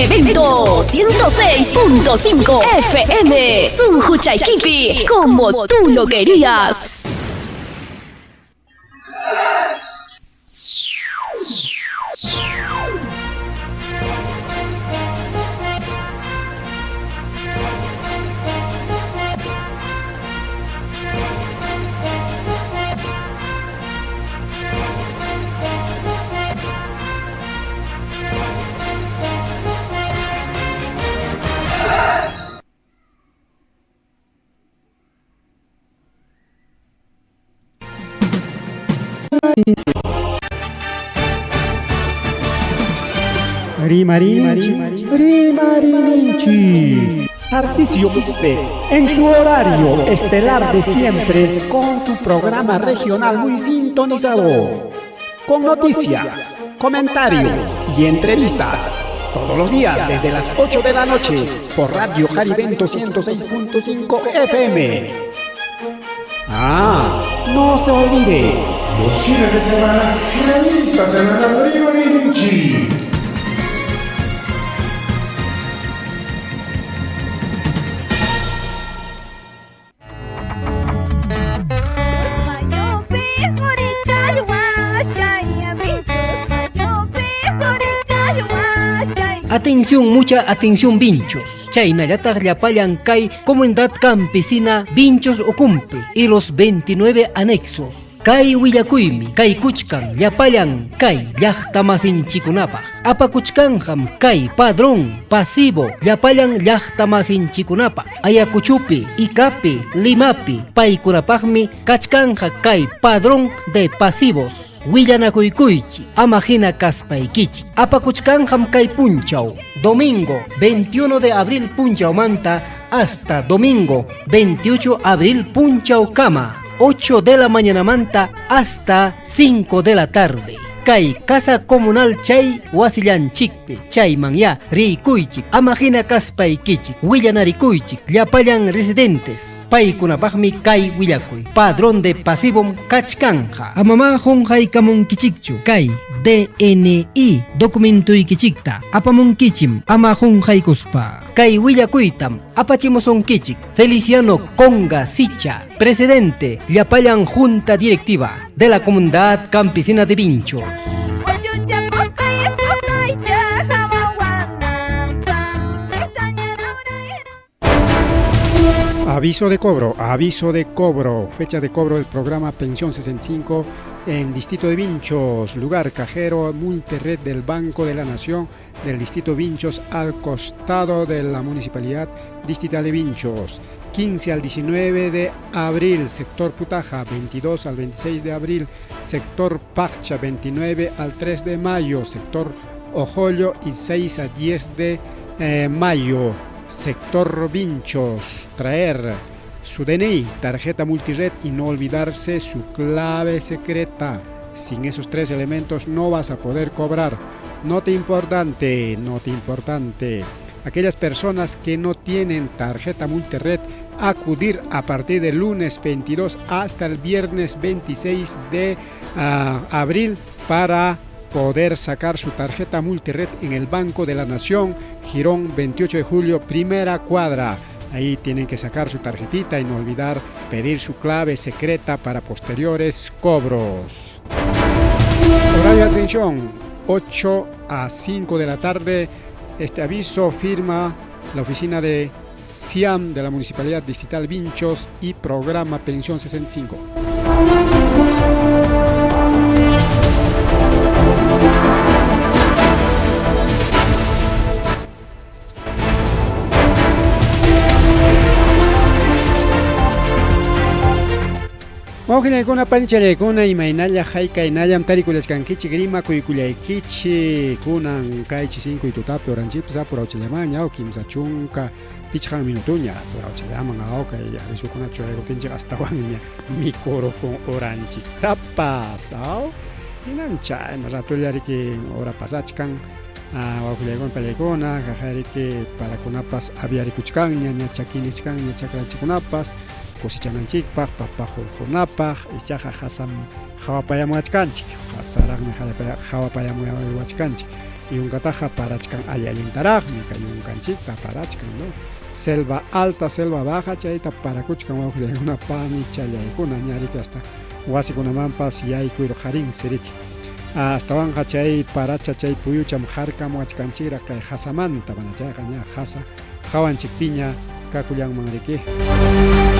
Evento 106.5 FM. Sunjuchaykipi, como tú lo querías. Rimarininchik, Rimarininchik. Tarcisio Quispe, en su horario estelar de siempre, con tu programa regional muy sintonizado. Con noticias, comentarios y entrevistas. Todos los días desde las 8 de la noche por Radio Jarivento 106.5 FM. Ah, no se olvide. Los fines de semana, revista semanal Rimarininchik. Atención, mucha atención, vinchos. Chaynallataq llapallan kay Comunidad Campesina Vinchos Ucumpe y los 29 anexos. Kay willakuymi, kay kuchkan, llapallan kay llaqtamasinchikunapaq. Apakuchkanqam kay padrón pasivo llapallan llaqtamasinchikunapaq. Ayacuchupi, Icapi, Limapi, paykunapaqmi kachkanja kay padrón de pasivos. Willanakuykuychik, ama hina kaspaykichik. Apakuchkanqam kay punchaw, domingo 21 de abril punchawmanta hasta domingo 28 abril punchawkama, 8 de la mañanamanta hasta 5 de la tarde. Kay casa comunal chay wasillanchikpi, chayman ya riykuychik, ama hina kaspaykichik, willanarikuychik, llapallan residentes. Paykunapaqmi kay willakuy, padrón de pasivum kachkanja. Amama qunqaykamunkichikchu kay DNI documentuykichikta apamunkichim ama qunqaykuspa. Kay willakuytam apachimusunkichik Feliciano Conga Sicha, presidente llapallan junta directiva de la Comunidad Campesina de Vinchos. Aviso de cobro, aviso de cobro, fecha de cobro del programa Pensión 65 en Distrito de Vinchos, lugar cajero multired del Banco de la Nación del Distrito Vinchos al costado de la Municipalidad Distrital de Vinchos. 15 al 19 de abril, sector Putaja, 22 al 26 de abril, sector Pacha, 29 al 3 de mayo, sector Ojollo y 6 a 10 de mayo, sector Vinchos. Traer su DNI, tarjeta multired y no olvidarse su clave secreta. Sin esos tres elementos no vas a poder cobrar. Nota importante, nota importante. Aquellas personas que no tienen tarjeta multired, acudir a partir del lunes 22 hasta el viernes 26 de abril para poder sacar su tarjeta multired en el Banco de la Nación, Girón 28 de julio, primera cuadra. Ahí tienen que sacar su tarjetita y no olvidar pedir su clave secreta para posteriores cobros. Horario de atención, 8 a 5 de la tarde. Este aviso firma la oficina de SIAM de la Municipalidad Distrital Vinchos y Programa Pensión 65. Wawqinaykuna panichalaykuna imaynalla haykaynallam tarikullachkankichik rimakuykullaykichik kunan kay chisinkuy tutapi oranchikpas apurawchallamanña aw 35 minutuña apurawchallaman aw kay avisukuna churaykutinchik astawanña mikurukun oranchiktapas aw hinan chayna ratulla riki hora pasachkan wawqillaykuna panillaykuna jaqayriki parakunapas aviarikuchkanña ña chakinichkanña chakranchikkunapas cosechananchikpaq papa hurqunapaq ichaqa hasam hawapayamuwachkanchik Hasaraqmi qhawapayamuwachkanchik. Yunkataqa parachkan alli allintaraqmi kay yunkanchikta parachkan, no? Selva alta, selva baja chayta parakuchkan wawqillaykuna panichallaykuna ña riki hasta wasikunamanpas yaykuyruqarinsi riki. Astawanqa chay paracha chay puyucham harkamuwachkanchikraq kay hasamanta mana chayqa ña hasa hawanchikpiña kakullanman riki.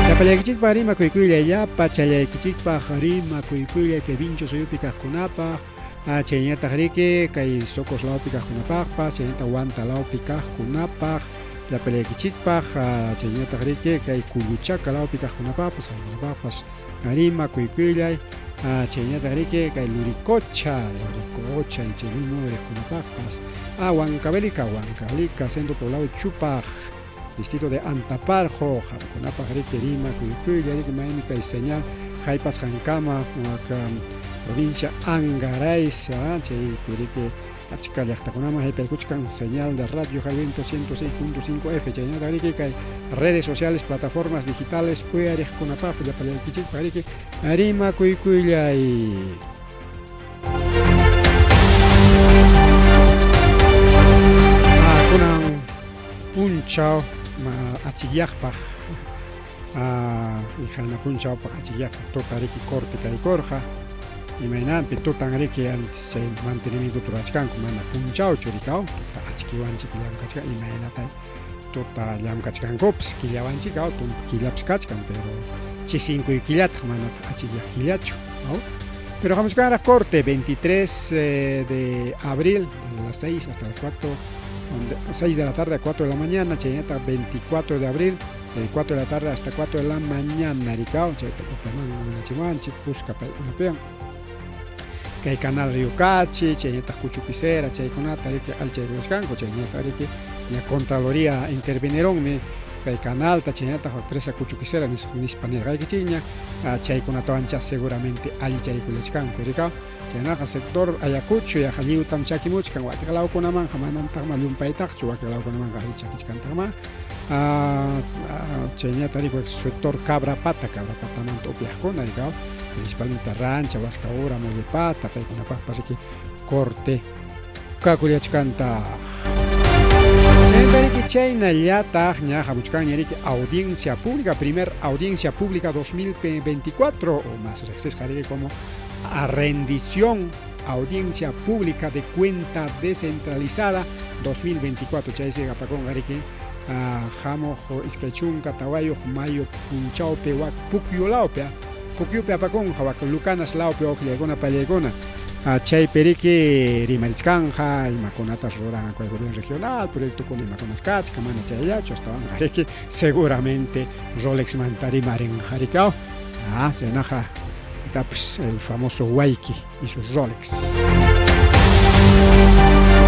Llapallaykichikpaq rimakuykuylay, llapa challaykichikpaq rimakuykuylay kay Vincho suyupi kaqkunapaq, chayñataq riki kay Socos lawpi kaqkunapaqpas, chaynataq Huanta lawpi kaqkunapaq, llapallaykichikpaq, chayñataq riki kay Kulluchaka lawpi kaqkunapaqpas, qamkunapaqpas rimakuykuylay, chaynataq riki kay Luricocha, Luricocha, Inchilimo riqkunapaqpas, Huancavelica, Huancavelica, centro poblado Chupaq, distrito de Antaparjo, qamkunapaq riki rimakuykuylay, riki maymi kay señal haypasqankama provincia Angaray, chaypi riki achka llaqtakunaman haypaykuchkan señal de Radio Jaliento 106.5 F, chaynataq riki kay redes sociales, plataformas digitales uyariqkunapaq llapallaykichikpaq riki rimakuykuylay. Kunan punchaw achikyaqpaq ikhayna punchawpaq achikyaqpaq tuta riki corte kaykurqa imaynanpi tutan riki antes chay mantenimiento rurachkanku mana punchawchu rikaw tuta achkiwanchik llamkachkan imaynata tuta llamkachkankupas killawanchik aw tumpa killapas kachkan pero chisinkuy killataq manataq achikyaq killachu aw pero hamuchkanraq corte 23 de abril desde las 6 hasta las 4 6 de la tarde a 4 de la mañana chaynataq 24 de abril de 4 de la tarde hasta 4 de la mañana rikaw chayta upaman willachiwanchik kuska paykunapiwan kay canal Río Cachi chaynataq Cuchuquicera chaykunata riki allichaykuchkanku chaynataq riki ña Contraloría intervinieronmi kay canalta chaynataq presa Cuchuquicera nispa nirqaykichikña chaykunatawan seguramente allichaykullachkanku rikaw chaynaqa sector Ayacucho yaqa lliwtam chakimuchkan wakiq lawkunamanqa manantaqma llumpaytaqchu wakiq lawkunamanqa alli chakichkantaqma chaynata riki sector Cabrapata Cabrapatamanta upyaqkuna rikaw principalmente Rancha, Huascaura, Mollepata paykunapaqpas riki corte kakullachkantaq. Chayta riki chaynallataq ña hamuchkanña riki audiencia pública, primer audiencia pública 2024 o más riqsisqa riki como a rendición audiencia pública de cuenta descentralizada 2024 chaysi apakunqa riki hamuq 24 mayo punchawpi wak Puquio lawpi Puquiopi apakunqa wak Lucanas lawpi wawqillaykuna pallaykuna chaypi riki rimarichkanja imakunatas ruran kay gobierno regional proyectokuna imakunas kachkan mana chayllachu astawanqa riki seguramente Rolexmanta rimarinqa riki aw chaynaqa tapis el famoso Waiki y sus Rolex.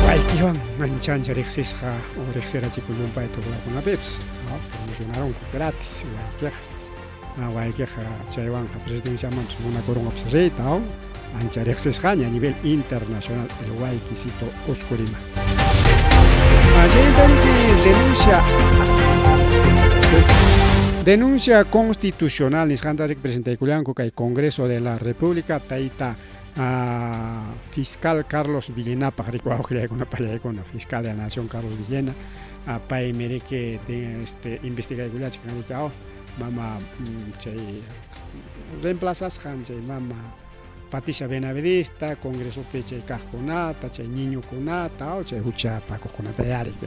Waykiwan ancha ancha riqsisqa o riqsirachiku llumpay tuqlakunapipis, no? Promocionaronku gratis Waykiqa. Waykiqa chaywanqa presidenciamanpas munakurunqapas riyta, ¿no? Ancha riqsisqaña a nivel internacional el Waykisito Oscurima. Denuncia Denuncia constitucional nisqanta riki presentaykullanku kay Congreso de la República tayta fiscal Carlos Villenapaq riki wawqillaykuna pallaykuna fiscal de la Nación Carlos Villena paymi riki este investigaykullachkan riki aw mama chay reemplazasqan chay mama Patricia Benavidista congresopi chay kaqkunata chay ñiñukunata aw chay huchapakuqkunata ya riki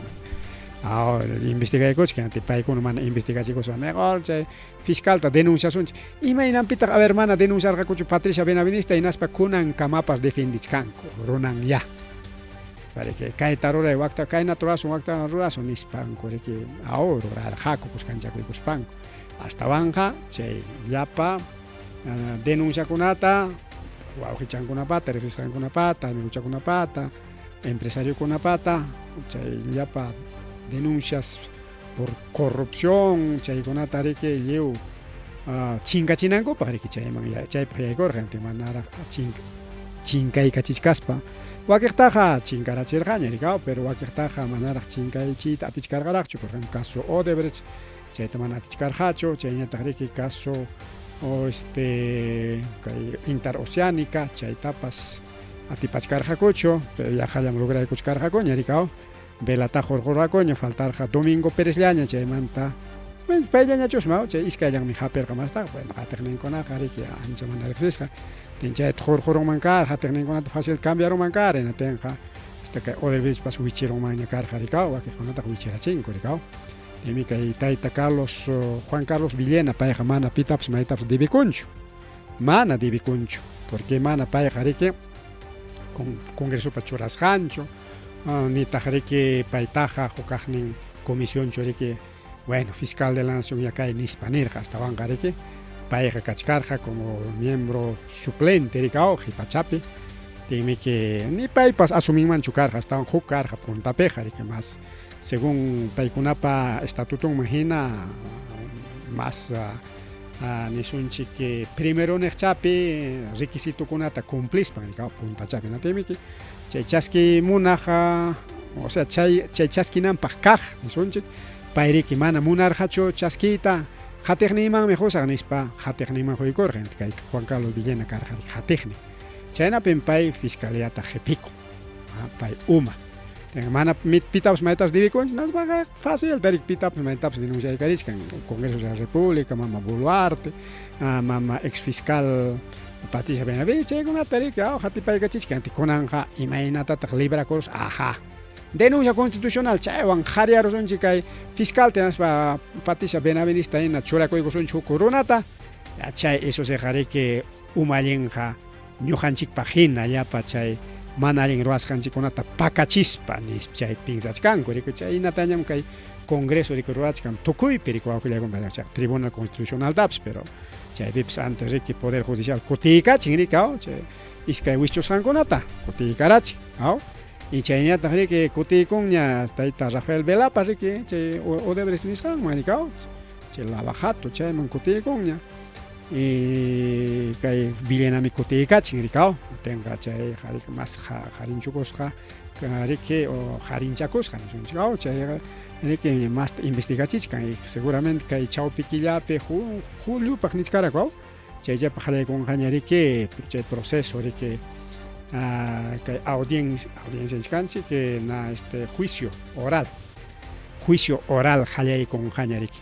aw investigaykuchkan paykuna mana investigachikuspa mejor chay fiscalta denunciasunchik imaynanpitaq a ver mana denunciarqakuchu Patricia Benavidista hinaspa kunankamapas defendichkanku runan ya parece kayta ruray wakta kaynata rurasun wakta rurasun nispanku riki aw rurarqaku kuskanchakuykuspanku astawanqa chay llapa denunciakunata wawqichankunapata riqsisqankunapata amiguchakunapata empresariokunapata chay llapa denuncias por corrupción chaykunata riki lliw chinkachinankupaq riki chayman chaypaq yaykurqa manaraq chinkaykachichkaspa wakiqtaqa chinkarachirqaña riki pero wakiqtaqa manaraq chinkaychiyta atichkarqaraqchu por ejemplo caso Odebrecht chayta mana atichkarqachu chayñataq riki caso o este kay interoceánica chaytapas atipachkarqakuchu, pero yaqallam lograykuchkarqakuña rikaw. Velataqa hurqurqakuña, faltarqa Domingo Pérezllaña chaymanta. Bueno, payllañachusma, chay iskayllanmi hapirqa mastaqa, bueno, qatiqninkunaqa riki ancha mana riqsisqa. Tin chayta hurqurunman karqa, qatiqninkunata fácil cambiarunman karqa, hinatinqa hasta kay Odebrechtpas wichirunmanña karqa rikaw, wakiqkunataqa wichirachinku rikaw. Chaymi kay tayta Carlos, Juan Carlos Villena, payqa mana pitapas maytapas debikunchu. Mana debikunchu, porque mana payqa riki congresopa churasqanchu, nitaq riki paytaqa hukaqnin comisionchu riki, bueno, fiscal de la nación ya kay nispa nirqa, astawanqa riki payqa kachkarqa como miembro suplente rikaw qipachapi, tinmiki ni paypas asuminmanchu karqa, astawan huk karqa puntapiqa riki mas según paykunapa estatutonman hina mas nisunchik primero niqchapi requisitokunata cumplispan rikaw puntachapi natinmiki chay chaski munaq o sea chay chay chaskinanpaq kaq nisunchik payriki mana munarqachu chaskiyta qatiqniymanmi qusaq nispa qatiqninman quykurqa kay Juan Carlos Villena karqa qatiqnin chaynapim pay fiscaliata qipikun pay uma mana pitapas maytapas debikunchu naspaqa fácil tarik pitapas maytapas denunciaykarichkan Congreso de la República mama Boluarte mama ex fiscal Patricia Benavides chaykunata riki hatipaykachichkan kunanqa imaynatataq librakurus aja denuncia constitucional chaywan qhariyarusunchik kay fiscalta hinaspa Patricia Benavidesta hina churakuykusunchik huk runata chay eso siqa riki umallinqa ñuqanchikpaq hina llapa chay mana allin ruwasqanchikkunata pakachispa nispa chay pinsachkanku riku chaynatañam kay Congreso riku ruwachkan tukuypi riku wawqillaykuna chay Tribunal Constitucionaltapas pero chaypipas antes riki Poder Judicial kutiykachin riki aw chay iskay wischusqankunata kutiykarachin aw y chayñataq riki kutiykunña tayta Rafael Velapa riki chay Odebrecht nisqanman riki aw chay Lava Jato chayman kutiykunña y kay Villenami kutiykachin rikaw tenqa chay mas qarinchukusqa riki o qarinchakusqa nisunchik aw chay riki mas investigachichkan y seguramente kay chawpi killapi juliopaq nichkaraku aw chayllapaq qallaykunqaña riki chay proceso riki kay audiencia audiencia nichkanchik na este juicio oral juicio oral qallaykunqaña riki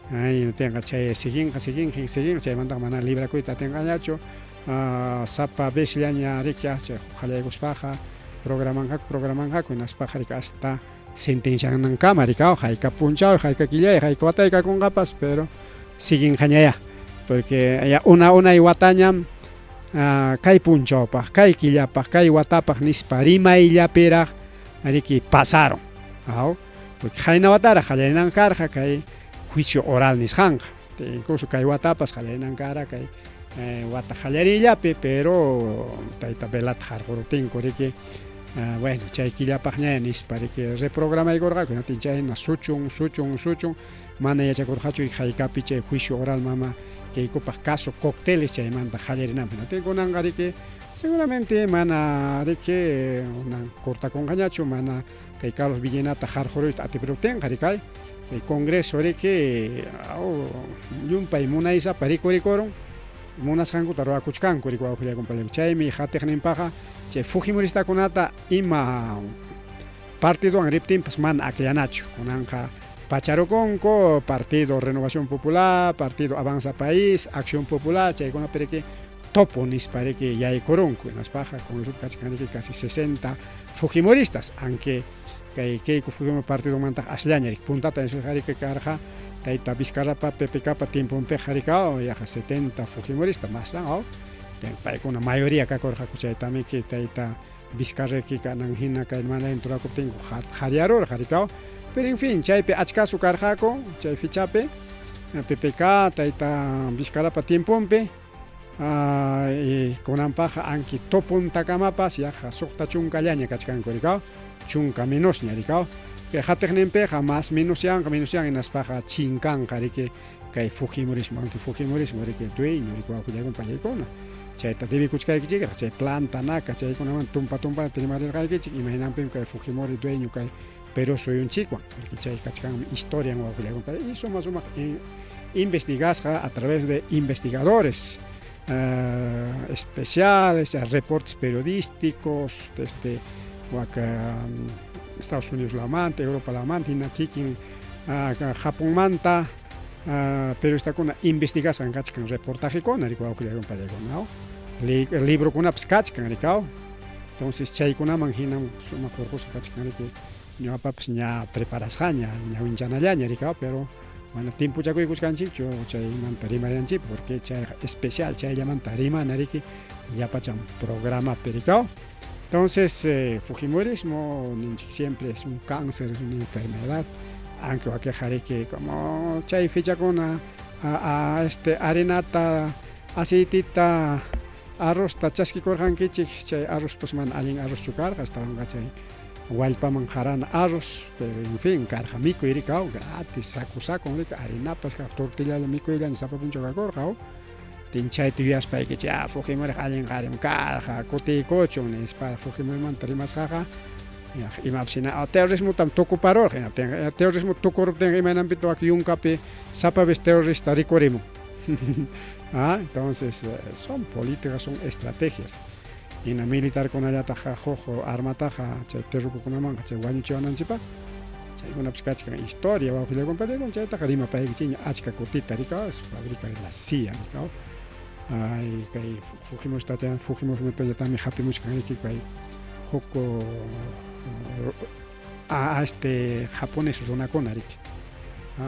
Ay, tinqa chay siguinqa, siguinqa, siguinqa, chaymantaqa mana librakuyta atinqañachu. Sapa vezllaña riki chay qallaykuspaqa programanqaku, programanqaku, hinaspaqa riki hasta sentencianankama riki, hayka punchaw, hayka killay, hayka watay kakunqapas, pero siguinqañayá, porque ya una unay watañam kay punchawpaq, kay killapaq, kay watapaq nispa rimayllapiraq riki pasaron. Aw. Porque qayna wataraq qallarinan karqa kay juicio oral nisqanqa. Incluso kay watapas qallarinan kara kay wata qallariyllapi, pero tayta Velata qarquruptinku riki bueno, chay killapaqña nispa riki reprogramaykurqaku, hinaptin chayna suchun, suchun, suchun, mana yachakurqachu haykapi chay juicio oral mama Keikopaq caso cócteles chaymanta qallarinanpaq. Hinaptin kunanqa riki seguramente mana riki cortakunqañachu, mana kay Carlos Villenata qarquruyta atipiruptinqa rikay kay Congreso riki llumpay munaysapa rikurikurun munasqankuta ruwakuchkanku riki wawqillaykumpallay chaymi qatiqninpaqa chay fujimoristakunata ima partidowan riptinpas mana akllanachu kunanqa pacharukunku Partido Renovación Popular, Partido Avanza País, Acción Popular chaykunapi riki topo nispa riki yaykurunku hinaspaqa Congresopi kachkan riki casi 60 fujimoristas aunque kay Keiko Fujimori partidomantaq asllaña riki puntata riki karqa tayta Vizcarrapa PPKpa tiemponpiqa riki yaqa 70 fujimorista más aw paykuna mayoría kakurqaku chaytamiki tayta Vizcarraki kanan hina kay mana turakuptinku qhariyarurqa riki pero en fin chaypi achkasu karqaku chay fichapi PPK tayta Vizcarrapa tiemponpi y kunanpaqqa anki topuntakamapas yaqa suqta chunkallaña kachkanku rikaw chunka menosña rikaw kay qatiqninpiqa mas menosyanqa menosyanqa hinaspaqa chinkanqa riki kay fujimorismo aunque fujimorismo riki dueño riki wawqillaykuna pallaykuna chayta debikuchkaykichikqa chay planta naka chaykunaman tumpa tumpata rimarirqaykichik imaynanpim kay fujimori dueño kay Perú suyunchikwan riki chay kachkanmi historian wawqillaykuna y suma sumaq investigasqa a través de investigadores. especiales, reportes periodísticos desde wak Estados Unidos lawmanta, Europa lawmanta, hina kikin Japonmanta periodistakuna investigasqan kachkan reportajekuna riki wawqillaywan payllaykuna librokunapas kachkan rikaw. Entonces chaykunaman hinam sumaq hurqusqa kachkan riki ñuqapapas ña preparasqaña ñawinchanallaña rikaw, pero mana tiempochakuykusqanchikchu chaymanta rimarinanchikpaq porque chayqa especial chayllamanta rimana riki llapachan programapi rikaw. Entonces fujimorismo ninchik siempre es un cáncer, es una enfermedad, aunque wakinqa riki como chay fechakuna a este harinata, aceitita, arrozta chaskikurqankichik, chay arroz pues mana allin arrozchu karqa, astawanqa chay wallpaman qarana arroz, pero en fin, karqa mikuy rikaw, gratis, saco saco rika, harinapas kaq, tortillalla mikuyllaña sapa punchaw kakurqa. Tin chayta yuyaspaykichik, ah, Fujimoriqa allin qarim karqa, kutiykuchun nispa Fujimorimanta rimasqaqa, imapas hina terrorismotam tukuparurqa, hinaptinqa terrorismo tukuruptinqa imaynanpitaq wak yunkapi sapa vez terrorista rikurimun. Ah, entonces son políticas, son estrategias. Hina militarkunallataq huk armataqa chay terrukukunamanqa chay wañuchiwananchikpaq, chaykunapas kachkan historia wawqillaywan payllaykuna, chaytaqa rimapaykichikña achka kutita rikaw, fabrica de la CIA rikaw. Ay, kay Fujimoristata Fujimorismotataqmi hapimuchkan riki kay huk a este japonés runakuna riki.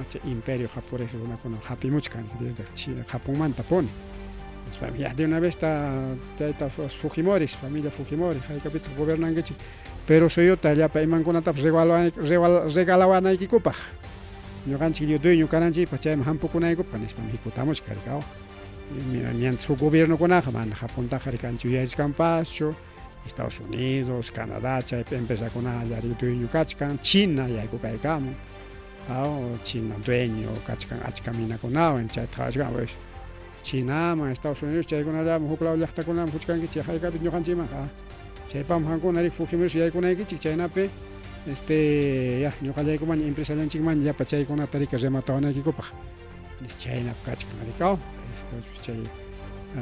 Chay imperio japonés runakuna hapimuchkan desde Japonmantapuni. Ya de una vez tayta Fujimoris, familia Fujimori, haykapitaq gobernankichik Perú suyuta llapa imankunatapas regalawanaykikupaq, ñuqanchik lliw dueño kananchikpaq, chayman hampukunaykupaq nispa hikutamuchkan rikaw. Mientras huk gobiernokunaqa mana Japontaqa riki ancha yuyarichkanpaschu, Estados Unidos, Canadá, chaypi empresakunaqa llari dueño kachkan, China yaykukaykamun, aw China dueño kachkan achka minakunawan, chayta qhawachkan pues Chinaman, Estados Unidos chaykunallaman huk law llaqtakunaman huchkankichik haykapitaq ñuqanchikmanqa, chaypam qankuna riki Fujimoris yaykunaykichik chaynapi este ya ñuqallaykumanña empresallanchikmanña llapa chaykunata riki rematawanaykikupaq, chaynap kachkan rikaw. Chay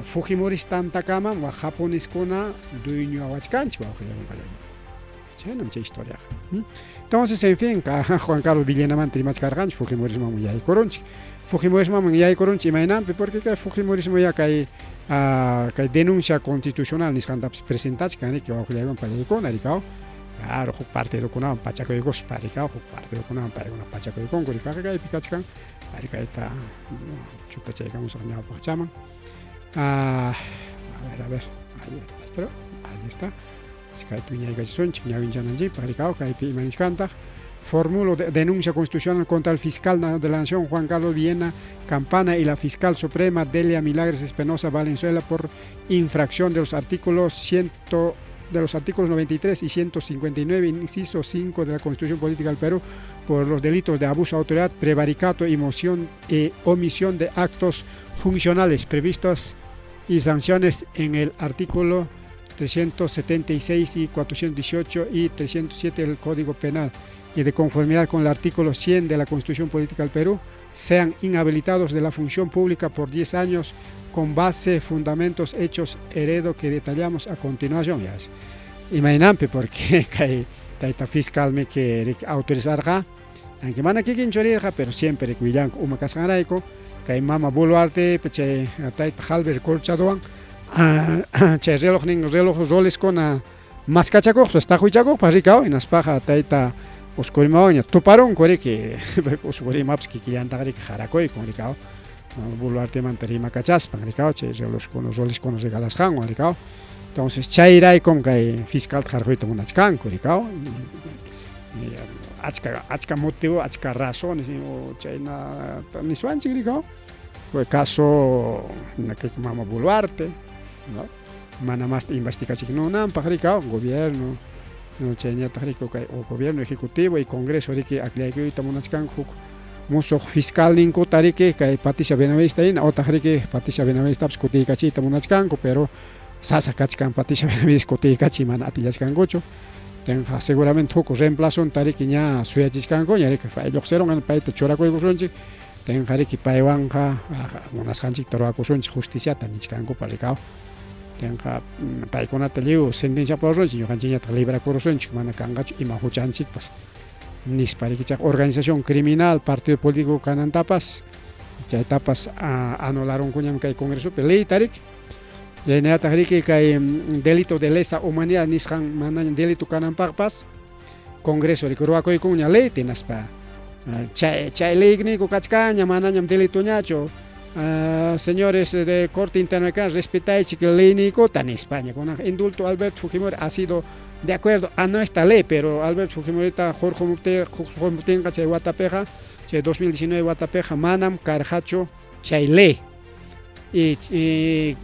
Fujimoris tantakamam wak japoneskuna dueño awachkanchik wawqillaywan pallaywan. Chaynam chay historiaqa. Entonces, en fin, Juan Carlos Villenamanta rimachkarqanchik, Fujimorismoman yaykurunchik. Fujimorismoman yaykurunchik imaynanpi, porque kay Fujimorismo ya kay kay denuncia constitucional nisqantapas presentachkan riki wawqillaywan pallaykuna rikaw. Claro, huk partidokunawan pachakuykuspa rikaw, huk partidokunawan paykuna pachakuykunku rikaqa kaypi kachkan, ari kayta chutachaykamusaq ñawpaqchaman. A ver, a ver, ahí está, ahí está. Kaypi wiñaykachisunchik ñawinchananchikpaq rikaw, kaypi ima nichkantaq. Formulo de denuncia constitucional contra el fiscal de la Nación Juan Carlos Villena Campana y la fiscal suprema Delia Milagres Espinosa Valenzuela por infracción de los artículos de los artículos 93 y 159, inciso 5 de la Constitución Política del Perú, por los delitos de abuso de autoridad, prevaricato y moción e omisión de actos funcionales previstos y sanciones en el artículo 376 y 418 y 307 del Código Penal, y de conformidad con el artículo 100 de la Constitución Política del Perú, sean inhabilitados de la función pública por 10 años con base, fundamentos, hechos, heredo que detallamos a continuación. Ya es. Imaynanpi, porque kay tayta fiscalmi que autorizarqa, aunque mana kikinchu rirqa, pero siempre willanku uma kasqanrayku, kay mama Boluarte chay tayta Halber Colchadowan chay relojnin reloj roleskuna maskachakuqpas taqwichakuqpas rikaw, hinaspaqa tayta Oscurimawanña tuparunku riki, Oscurimapas kikillantaqa riki harakuykun rikaw, Boluartemanta rimakachaspan rikaw, chay relojkuna roleskuna regalasqanwan rikaw. Entonces chayraykum kay fiscalta harquyta munachkanku rikaw. Achka achka motivo, achka razones chayna niswanchik rikaw. Fue caso mama Boluarte, ¿no? Mana masta investigachiknunanpaq rikaw, gobierno, chayñataq riki kay o gobierno ejecutivo y congreso riki aklaykuyta munachkanku huk musuq fiscalninkuta riki kay Patricia Benavides hina, otaq riki Patricia Benavidestapas kutiykachiyta munachkanku, pero sasa kachkan Patricia Benavides kutiykachiy mana atillachkankuchu. Tenqa seguramente huk reemplazonta riki ña suyachichkankuña riki, pay lluqsirunqa payta churakuykusunchik. Tinqa riki paywanqa munasqanchikta ruwakusunchik justiciata nichkankupas rikaw. Tinqa paykunata lliw sentenciapuwasunchik ñuqanchikñataq librakurusunchik mana kanqachu ima huchanchikpas nispa riki chayqa organización criminal partido político kanantapas chaytapas anularunkuñam kay congresopi leyta riki. Chaynallataq riki kay delito de lesa humanidad nisqan manaña delito kananpaqpas Congreso riki ruwakuykunña leyta hinaspa chay chay leyniyku kachkanña manañam delitoñachu señores de Corte Interamericana respetaychik leyniykuta nispaña kunanqa indulto Alberto Fujimori ha sido de acuerdo a nuestra ley pero Alberto Fujimorita hurqumuptinqa chay watapiqa chay 2019 watapiqa manam karqachu chay ley y, y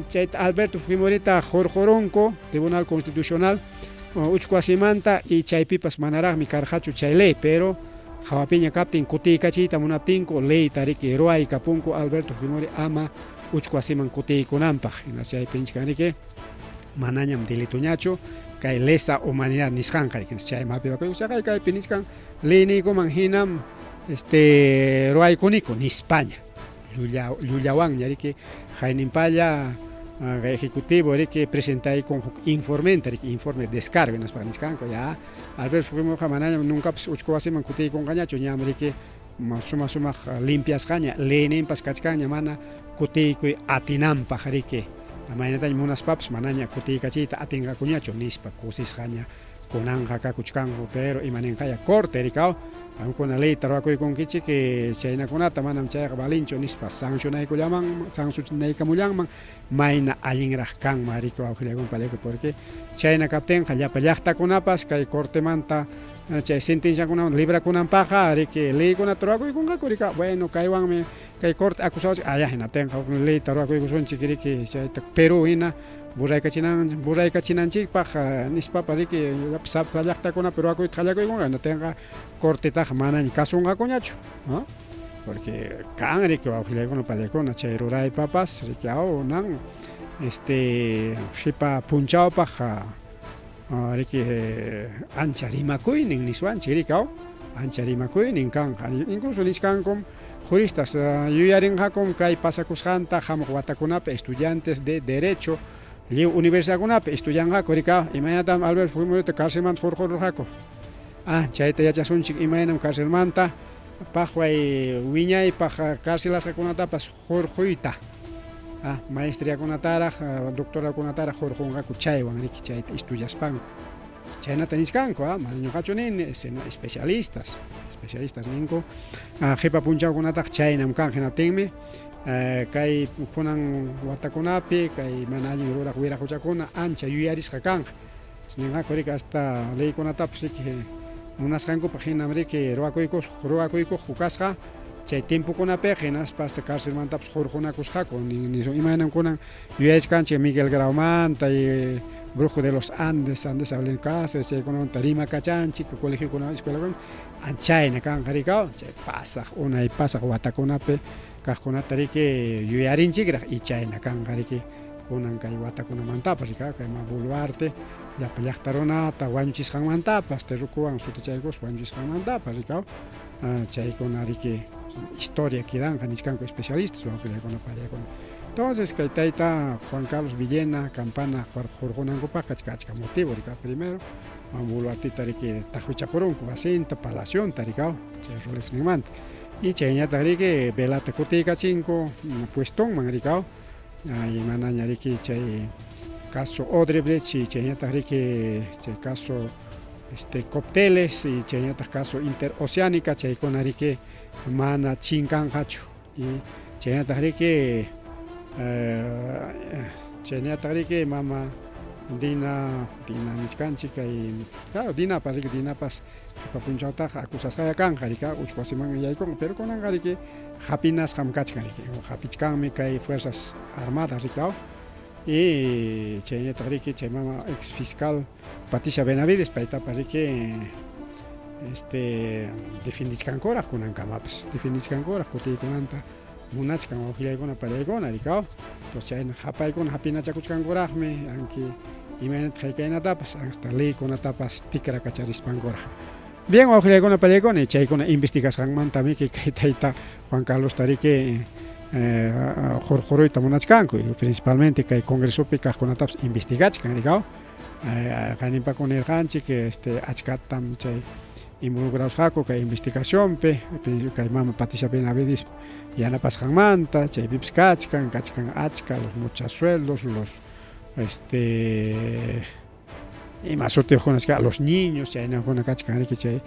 chayta Alberto Fujimorita hurqurunku Tribunal Constitucional uchku wasimanta y chaypipas manaraqmi karqachu chay ley pero hawapiña kaptin kutiykachiyta munaptinku leyta riki ruwaykapunku Alberto Fujimori ama uchku wasiman kutiykunanpaq hina chaypi nichkan riki manañam delitoñachu kay lesa humanidad nisqanqa riki chayman hap'ipakuyku kaypi nichkan leyniykuman hinam este ruwaykuniku nispaña llulla llullawanña riki hayninpalla ejecutivo riki presentaykun huk informenta riki informe descargo hinaspa nichkanku ya Alberto Fujimoriqa manañam nuncapas uchku wasiman kutiykunqañachu ñam riki suma sumaq limpiasqaña leyninpas kachkanña mana kutiykuy atinanpaq riki maynataña munaspapas manaña kutiykachiyta atinqakuñachu nispa kusisqaña kunanqa kakuchkanku pero imaninqaya corte rikaw qamkuna leyta ruwakuykunkichik chaynakunata manam chayqa valinchu nispa sancionaykullaman sancionaykamullanman mayna allinraq kanman riki wawqillaykuna palayku porque chayna kaptinqa llapa llaqtakunapas kay cortemanta chay sentenciakunaman librakunanpaqqa riki leykunata ruwakuykunqaku rika bueno kaywanmi kay corte acusawachik aya hinaptinqa huk leyta ruwakuykusunchik riki chayta Perú hina burraykachinanchikpaq nispapas riki sapa llaqtakunapi ruwakuyta qallakuykunqa hinaptinqa cortetaqa manaña kasunqakuñachu ¿no? Porque kan riki wawqillaykuna palaykuna chay ruraypapas riki aw nan este qipa punchawpaq riki ancha rimakuynin niswanchik riki aw ancha rimakuynin kanqa incluso nichkankum juristas yuyarinqakum kay pasakusqanta hamuq watakunapi estudiantes de derecho lliw universidadkunapi estudianqaku rika imaynatam Alberto Fujimorita carcelmanta hurqururqaku ah chayta yachasunchik imaynam carcelmanta paqway wiñaypaq carcelasqakunatapas hurquyta ah maestriakunataraq doctorakunataraq hurqunqaku chaywan riki chayta estudiaspanku chaynata nichkanku ah mana ñuqachu nini sino especialistas especialistas ninku qipa punchawkunataq chaynam kan hinaptinmi kay kunan watakunapi kay mana allin ruraq wiraquchakuna ancha yuyarisqa kanqa ninqaku riki hasta leykunatapas riki munasqankupaq hinam riki ruwakuykuqku kasqa chay tiempokunapiqa hinaspa hasta carcelmantapas hurqunakusqaku imaynam kunan yuyaychkanchik Miguel Graumanta y Brujo de los Andes, Andes Abel Cáceres chaykunamanta rimakachanchik colegiokuna escuelakuna chayna kanqa rikaw chay pasaq unay pasaq watakunapi kaqkunata riki yuyarinchikraq y chayna kanqa riki kunan kay watakunamantapas rika kay Boluarte llapa llaqta runata wañuchisqanmantapas terrukuwan sutichaykuspa wañuchisqanmantapas rikaw chaykuna riki historia quedanqa nichkanku especialistas wawqillaykuna pallaykuna entonces kay tayta Juan Carlos Villena Campana hurqunankupaqqa achka motivo rika primero Boluartita riki taqwichakurunku wasinta palacionta rikaw chay Rolexninmanta y chayñataq riki Velata kutiykachinku puestonman rikaw y manaña riki chay caso Odebrecht y chayñataq riki chay caso este cócteles y chayñataq caso interoceánica chaykuna riki mana chinkanqachu y chaynataq riki chaynataq riki mama Dina Dina nichkanchik kay claro Dinapas riki Dinapas qipa punchawtaqa acusasqaya kanqa riki uchku wasiman yaykunqa pero kunanqa riki hapinasqam kachkan riki hapichkanmi kay fuerzas armadas riki aw y chaynataq riki chay mama ex fiscal Patricia Benavides paytapas riki este defendichkankuraq kunankamapas defendichkankuraq kutiykunanta munachkan wawqillaykuna pallaykuna rikaw entonces chayna hapaykuna hapinachakuchkankuraqmi anki imaynata haykaynatapas hasta leykunatapas tikrakacharispankuraq. Bien, wawqillaykuna pallaykuna, chaykuna investigasqanmantamiki kay tayta Juan Carlos tariki hurquruyta munachkanku, principalmente kay congresopi kaqkunatapas investigachkan, rikaw. Qayninpaku nirqanchik, este achkatam chay involucrasqaku kay investigacionpi, kay mama Patricia Benavides yanapasqanmanta, chaypipas kachkan, kachkan achka los muchasueldos, los este ima sutiyuqkuna kachkan, los niños, chaynakuna kachkan riki chay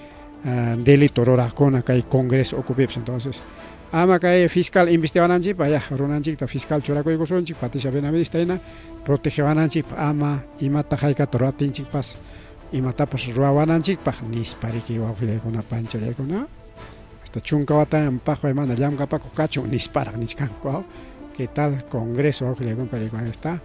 delito ruraqkuna kay congreso ukupipas. Entonces, ama kay fiscal investigananchikpaq ya runanchikta fiscal churakuykusunchik Patricia Benavidesta hina protegewananchikpaq, ama imata haykata ruwaptinchikpas imatapas ruwawananchikpaq nispa riki wawqillaykuna panchallaykuna hasta chunka watañam paqway mana llamkapakuq kachun nisparaq nichkanku. ¿Qué tal congreso wawqillaykuna pallaykuna? Está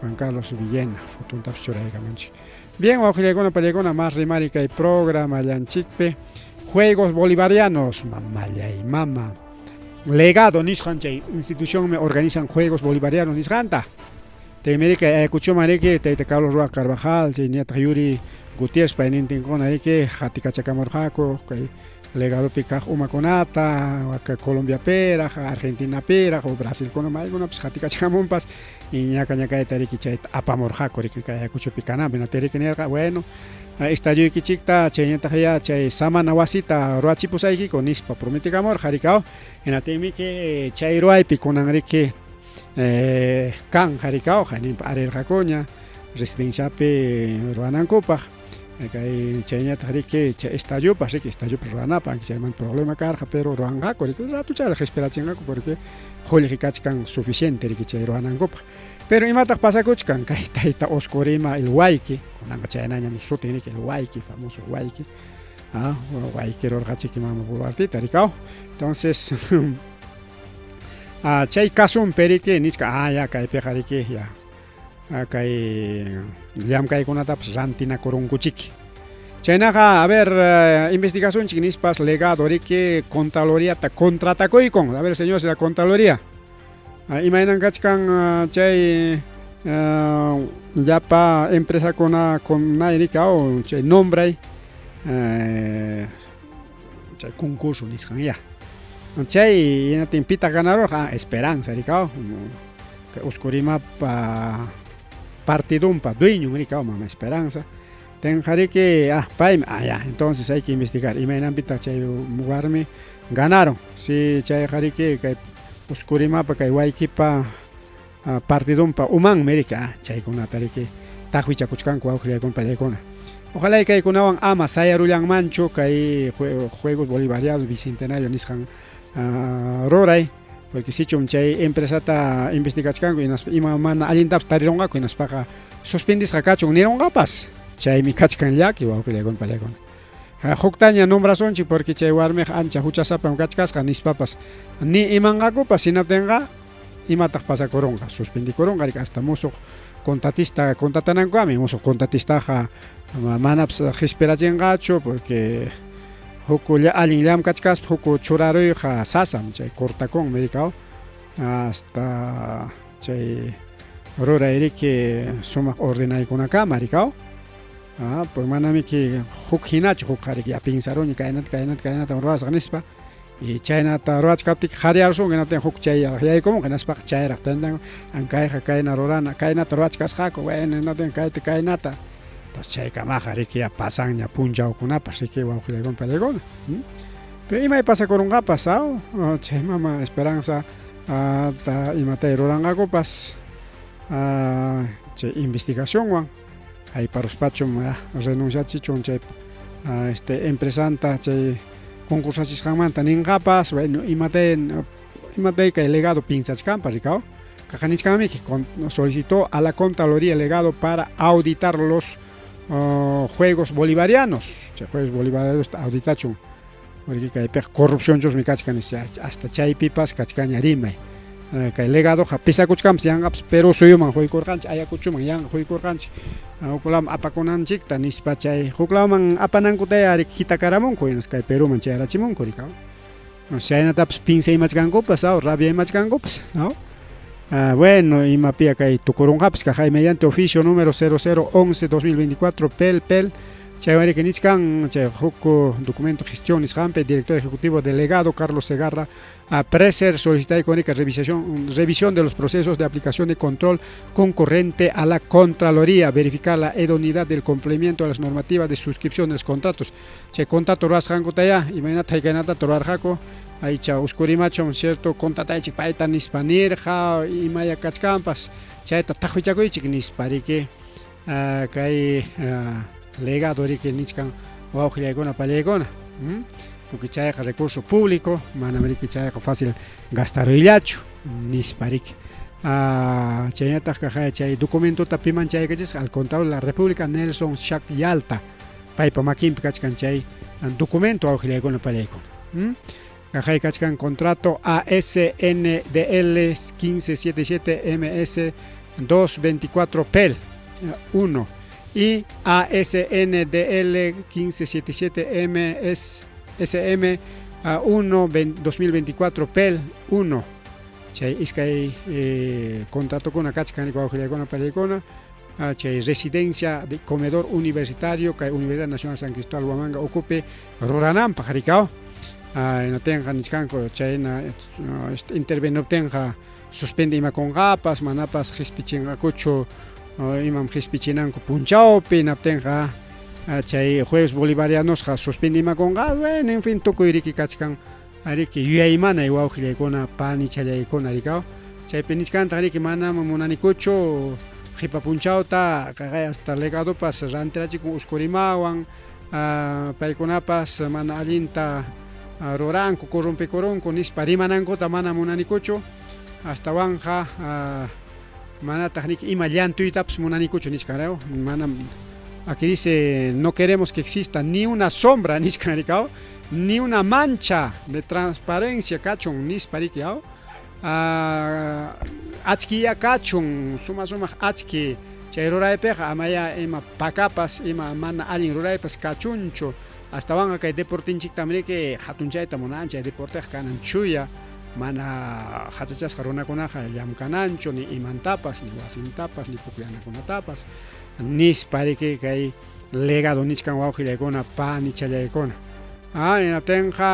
Juan Carlos Villena, fotontapas churaykamunchik. Bien, wawqillaykuna pallaykuna, más rimari kay programallanchikpi. Juegos Bolivarianos, mamallay mama. Legado nisqan chay institucionmi organizan Juegos Bolivarianos nisqanta. Taymi Ayacuchoman riki tayta Carlos Roa Carvajal, chay ñataq Yuri Gutiérrez paynintinkuna riki hatikachakamurqaku kay legadopi kaq umakunata, Colombiapiraq, Argentinapiraq o Brasilkuna maykunapas hatikachakamunpas y ñaka ñakayta riki chayta apamurqaku riki kay Ayacuchopi kananpi. Riki nirqa, bueno, estadioykichikta chayñataq ya chay samana wasita ruwachipusaykiku nispa prometikamurqa rikaw. Hinaptinmi chay ruwaypi kunan riki kan harikaw hayninpa arirqakuña residenciapi ruwanankupaq kay chayñataq riki chay estadiopas riki estadiopas ruwanapaq chaymanta problema karqa, pero ruwanqaku riki ratuchalla qispirachinqaku porque qullqi kachkan suficiente riki chay ruwanankupaq. Pero imataq pasakuchkan kay tayta Oscorima el Huayqui, kunanqa chaynañam sutin riki el Huayqui, famoso Huayqui, Huayqui rurqachiki mama Boluartita rikaw. Entonces chay kasunpi riki nichka ya kaypiqa riki ya kay llamkaykunatapas rantinakurunkuchiki. Chaynaqa, a ver, investigacionchik nispas legado riki Contraloriata contratakuykun. A ver, señores de la Contraloría, imaynan kachkan chay llapa empresakuna kunay rikaw chay nombray chay concurso nisqan ya. Chay hinaptin pitaq ganarurqa? Esperanza rikaw, kay Oscorimapa partidunpa dueñon rikaw mama Esperanza. Tenqa riki paymi, ya, entonces hay que investigar imaynanpitaq chay warmi ganaron. Si chayqa riki kay Oscorimapa kay Huayquipa partidunpa umanmi riki, chaykunata riki taqwichakuchkanku wawqillaykuna pallaykuna. Ojalá kaykunawan ama sayarullanmanchu kay Juegos Bolivarianos Bicentenario nisqan ruray, porque sichum chay empresata investigachkanku hinaspa ima mana allintapas tarirunqaku hinaspaqa suspendisqa kachun nirunqapas. Chaymi kachkan llaki wawqillaykuna pallaykuna. Huktaña nombrasunchik porque chay warmiqa ancha huchasapam kachkasqa nispapas ni imanqakupas, hinaptinqa imataq pasakurunqa, suspendikurunqa riki hasta musuq contratista contratanankuami, musuq contratistaqa manapas qispirachinqachu porque huk allin llamkachkaspa huk churaruyqa sasam, chay cortakunmi rikaw hasta chay ruray riki sumaq ordenaykunakama rikaw. Pues manamiki huk hinachu, hukqa riki ya piensaruni kaynata kaynata kaynatam ruwasaq nispa y chaynata ruwachkaptiki qariyarusunki, hinaptin huk chayraq yaykumunqa hinaspaqa chayraq tantan kayqa kayna rurana kaynata ruwachkasqaku, bueno, hinaptin kayta kaynata. Entonces chaykamaqa riki ya pasanña punchawkunapas riki wawqillaykuna pallaykuna. Pero imay pasakurunqapas chay mama Esperanza ta imatay ruranqakupas chay investigacionwan hayparuspachum renunciachichun chay este empresanta chay concursachisqanmanta ninqapas, bueno, imatay imatay kay legado piensachkanpas rikaw. Kaqanichkanmiki solicitó a la Contraloría legado para auditar los Juegos Bolivarianos. Chay Juegos Bolivarianos auditachun porque kaypiqa corrupcionchusmi kachkan hasta chaypipas kachkaña rimay. Kay legadoqa pisakuchkanpas yanqapas Perú suyuman quykurqanchik, Ayacuchoman yanqa quykurqanchik huklaman apakunanchikta nispa chay huklaman apanankutaya riki hitakaramunku hinaspa kay Perúman chayarachimunku rikaw. Chaynatapas piensaymachkankupas rabiaymachkankupas. Bueno, imapia kay tukurunqapas kaqay mediante oficio número 0011 2024 PEL PEL Chaywan riki nichkan chay huk documento gestión nisqanpi director ejecutivo delegado Carlos Segarra a Preser solicitayku riki revisación, revisión de los procesos de aplicación de control concurrente a la Contraloría, verificar la idoneidad del cumplimiento de las normativas de suscripción de los contratos. Chay contrato ruwasqankutayá imaynata haykaynata ruwarqaku aycha uskurimachun cierto contrataychik payta nispa nirqa imaya kachkanpas chayta taqwichakuychik nispa riki kay legado riki nichkan wawqillaykuna pallaykuna porque chayqa recurso público manam riki chayqa fácil gastaruyllachu nispa riki chaynataq kaq chay documentota piman chaykachisqa al Contralor de la República Nelson Shack Yalta paypa makinpi kachkan chay documento wawqillaykuna pallaykuna. Kaqay kachkan contrato ASNDL 1577 MS 224 PEL 1 y ASNDL 1577 MS SM 1 2024 PEL 1. Chay iskay contratokuna kachkan wawqillaykuna pallaykuna chay residencia de comedor universitario kay Universidad Nacional San Cristóbal Huamanga ukupi rurananpaq rikaw hinatinqa nichkanku chayna intervenuptinqa suspende imakunqapas manapas qispichinqakuchu imam qispichinanku punchawpi hinaptinqa chay jueves bolivarianosqa suspende imakunqa bueno en fin tukuy riki kachkan riki yuyaymanay wawqillaykuna panichallaykuna rikaw chaypi nichkantaq riki manam munanikuchu qipa punchawta kaqay hasta legadopas rantirachikun uskurimawan paykunapas mana allinta ruranku corrompikurunku nispa rimanankuta mana munanikuchu astawanqa manataq niki ima llantuytapas munanikuchu nichkan manam aquí dice no queremos que exista ni una sombra nichkan rikaw ni una mancha de transparencia kachun nispa riki aw achkiya kachun suma sumaq achki chay ruraypiqa amaya ima pakapas ima mana allin ruraypas kachunchu astawanqa kay deportinchiktam riki hatunchayta munanchik deporteqa kanan chuya mana hachachasqa runakunaqa llamkananchu ni imantapas ni wasintapas ni pukllanakunatapas nispa riki kay legado nichkan wawqillaykuna panichallaykuna hinaptinqa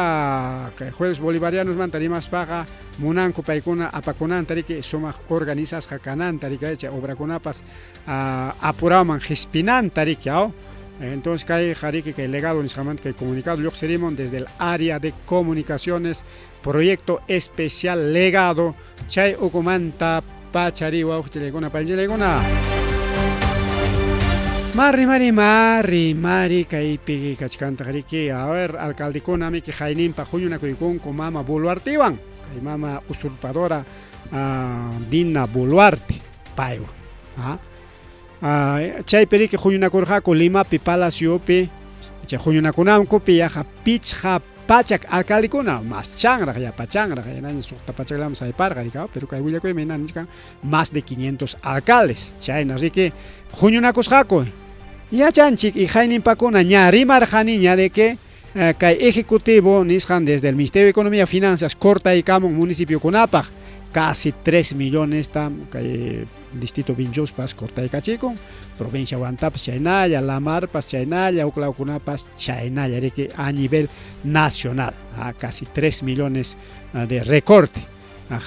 kay jueves bolivarianosmanta rimaspaqa munanku paykuna apakunanta riki sumaq organizasqa kananta riki chay obrakunapas apuraman qispinanta riki aw entonces kay riki kay legado nisqamanta kay comunicado lluqsirimun desde el área de comunicaciones proyecto especial legado chay ukumanta pachari wawqichallaykuna panichallaykuna. Mari, mari, mari, mari, kaypi kachkantaq riki. A ver, alcaldekuna miki hayninpa huñunakuykunku mama Boluartewan. Kay mama usurpadora Dina Boluarte paywan. Chaypi riki huñunakurqaku Limapi Palaciopi chay huñunakunankupi yaqa 500 alcaldekuna mas chanraq yapa chanraq yanaña 600 hayparqa rikaw pero kay willakuymi hina nichkan más de 500 alcaldes chayna riki huñunakusqaku yachanchik y hayninpakuna ña rimarqaniña de que kay ejecutivo nisqan desde el Ministerio de Economía y Finanzas cortaykamun municipiokunapaq casi 3 millones tam kay distrito Vinchospas cortaykachikun provincia Huantapas chaynalla Lamarpas chaynalla huklawkunapas chaynalla riki a nivel nacional casi 3 millones de recorte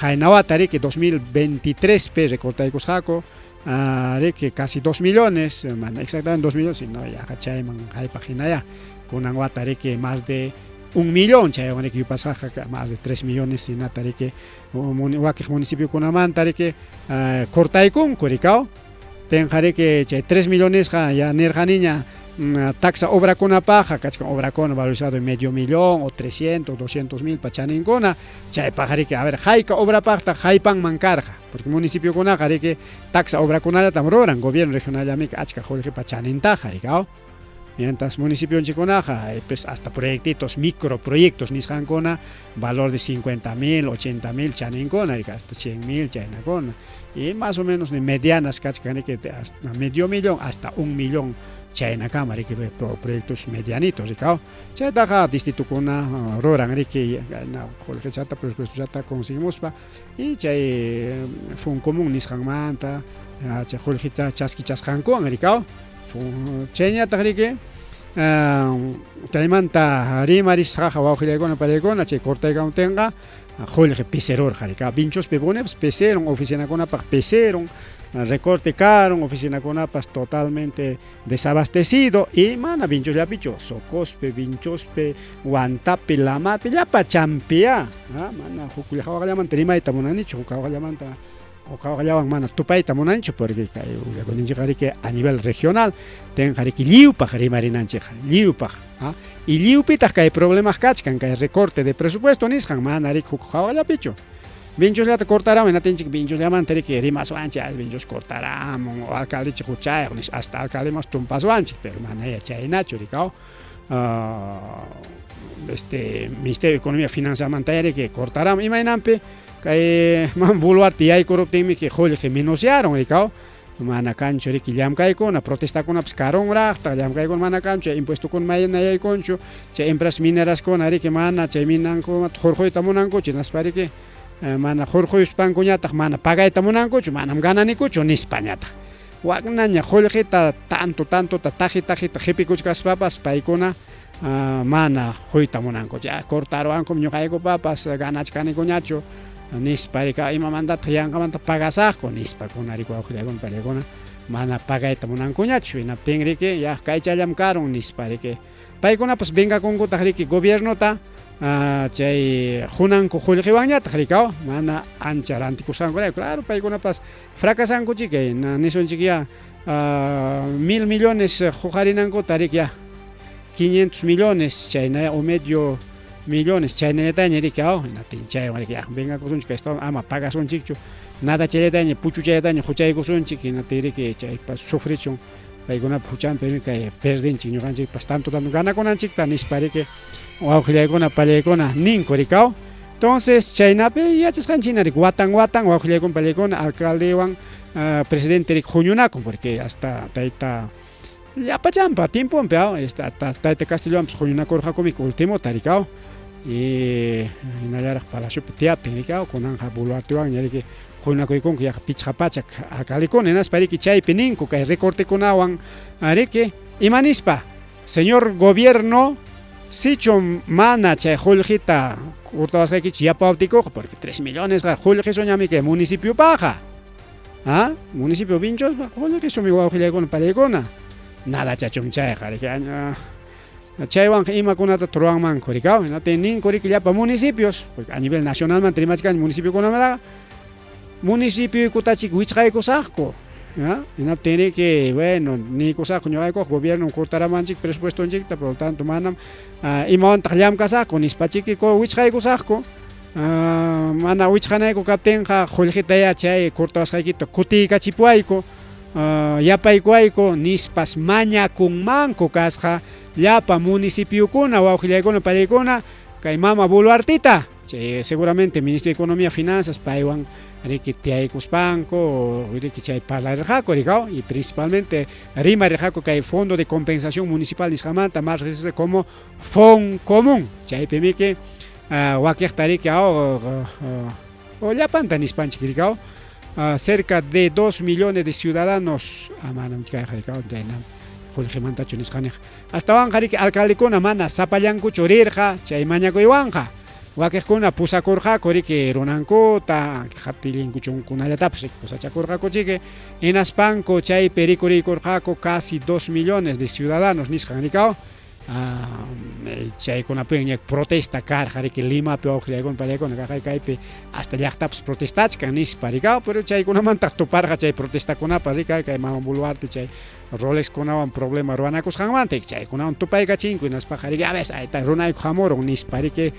haynawata riki 2023 pe recortaykusqaku riki casi 2 millones mana exactamente 2 millones sino yaqa chayman haypaq hinaya kunan wata riki más de 1 millón chaywan riki yupasqaqa más de 3 millones hinata riki wakiq municipiokunamanta riki cortaykunku rikaw tenqa riki chay 3 millonesqa ya nirqaniña taxa obrakunapaqqa kachkan obrakuna valorizado en medio millón o 300, 200 mil pachaninkuna chaypaq riki a ver hayka obrapaqtaq haypanman karqa porque municipiokunaqa riki taxa obrakunallatam ruran gobierno regional achka qullqipa chanintaqa rikaw mientras municipionchikkunaqa pues hasta proyectitos microproyectos nisqankuna valor de 50 mil, 80 mil chaninkuna hasta 100 mil chaynakuna y más o menos medianas kachkan riki hasta medio millón hasta 1 millón chaynakama riki proyectos medianitos rikaw chaytaqa distritukuna ruran riki qullqichata presupuestochata conseguimuspa y chay Foncomún nisqanmanta chay qullqita chaskichasqankuwan rikaw chayñataq riki Chaymanta rimarisqaqa wawqillaykuna pariykuna chay cortaykamuptinqa qullqi pisirurqa rika Vinchospi punipas pisirun oficinakunapaq pisirun recorte karun oficinakunapas totalmente desabastecido y mana Vinchosllapichu Socospi Vinchospi Huantapi Lamapi llapa champiyá mana huk hawaqllamanta rimayta munanichu huk hawaqllamanta Uqawallawan mana tupayta munanchu porque kay willakuyninchikqa a nivel regional tenqa riki lliwpaq rimarinanchikqa lliwpaq y lliwpitaq kay problemaq kachkan kay recorte de presupuesto nisqan mana riki huk hawallapichu Vinchosllata cortaramun hinatinchik Vinchosllamanta riki rimaswanchik ay Vinchos cortaramun o alcaldechik huchayuq nispa hasta alcaldemas tumpaswanchik pero manaya chaynachu rikaw este Ministerio de Economía Finanzamantaya riki cortaramun imaynanpi Kay mama Boluarte yaykuruptinmi kay qullqi menosyaron rikaw mana kanchu riki llamkaykuna protestakunapas karunraqtaq llamkaykuna mana kanchu chay impuestokuna mana yaykunchu chay empresas mineraskuna riki mana chay minankumanta hurquyta munankuchu hinaspa riki mana hurquyuspankuñataq mana pagayta munankuchu manam gananikuchu nispañataq waknaña qullqita tanto tantota taqi taqita qipikuchkaspapas paykuna mana quyta munankuchu ya cortaruwankum ñuqaykupapas ganachkanikuñachu nispa rika imamantataq yanqamanta pagasaqku nispakuna riki wawqillaykuna pallaykuna mana pagayta munankuñachu hinaptin riki ya kaychallam karun nispa riki paykunapas vengakunkutaq riki gobiernota chay qunanku qullqiwanñataq rikaw mana ancha rantikusqankurayku claro paykunapas fracasankuchik nisunchik ya mil millones huqarinankuta riki ya 500 millones chayna o medio millones chaynallataña riki aw hinatin chaywan riki ya vengakusunchik kay ama pagasunchikchu nada chayllataña puchuchallataña huchaykusunchik hinatin riki chaypas sufrichun paykunapa huchanpi kay perdinchik ñuqanchikpas tanto tanto ganakunanchikta nispa riki wawqillaykuna pallaykuna ninku rikaw entonces chaynapi yachasqanchik hina riki watan watan wawqillaykuna pallaykuna alcaldewan presidente riki huñunakun porque hasta tayta llapachanpa tiemponpi aw tayta Castillowanpas huñunakurqaku ultimota rikaw y hinallaraq palaciopi tiyaptin rikaw kunanqa Boluartewanña riki huñunakuykunku yaqa 500 alcaldekuna hinaspa riki chaypi ninku kay recortekunawan riki ima nispa señor gobierno sichu mana chay qullqita cortawasqaykichik yapawaptikuqa porque 3 millonesqa qullqisuñami kay municipiopaqqa ¿Ah? Municipio Vinchospa qullqisumi wawqillaykuna pallaykuna nada chachum chayqa riki chaywanqa imakunata ruwanmanku rikaw hinaptin ninku riki llapa municipios porque a nivel nacionalmanta rimachkanchik municipiokunamantaqa municipioykutachik wichqaykusaqku hinaptin riki bueno niykusaqku ñuqaykuqa gobierno cortaramanchik presupuestonchikta por lo tanto manam imawantaq llamkasaqku nispachiki wichqaykusaqku mana wichqanayku kaptinqa qullqitayá chay cortawasqaykita kutiykachipuwayku yapaykuwayku nispas mañakunmanku kasqa llapa municipiokuna wawqillaykuna pallaykuna kay mama Boluartita chay seguramente Ministro de Economía Finanzas paywan riki tiyaykuspanku riki chay parlarirqaku rikaw y principalmente rimarirqaku kay Fondo de Compensación Municipal nisqamanta más reqsisqa como Foncomún chaypimiki wakiqta riki aw o llapanta nispanchik rikaw cerca de 2 millones de ciudadanos manam kayqa rikaw chayna qullqimantachu nisqaniqa astawanqa riki alcaldekuna mana sapallankuchu rirqa chay mañakuywanqa wakiqkuna pusakurqaku riki runankuta qatillinkuchunkunallatapas riki pusachakurqaku chiki hinaspanku chaypi rikuriykurqaku casi 2 millones de ciudadanos nisqan rikaw chaykunapin protesta karqa riki Limapi wawqillaykuna pallaykuna kaqay kaypi hasta llaqtapas protestachkan nispa rikaw pero chaykunamantaq tuparqa chay protestakunapa rika kay mama Boluarte chay Rolexkunawan problema ruwanakusqanmanta chaykunawan tupaykachinku hinaspaqa riki a veces ayta runayku hamurun nispa riki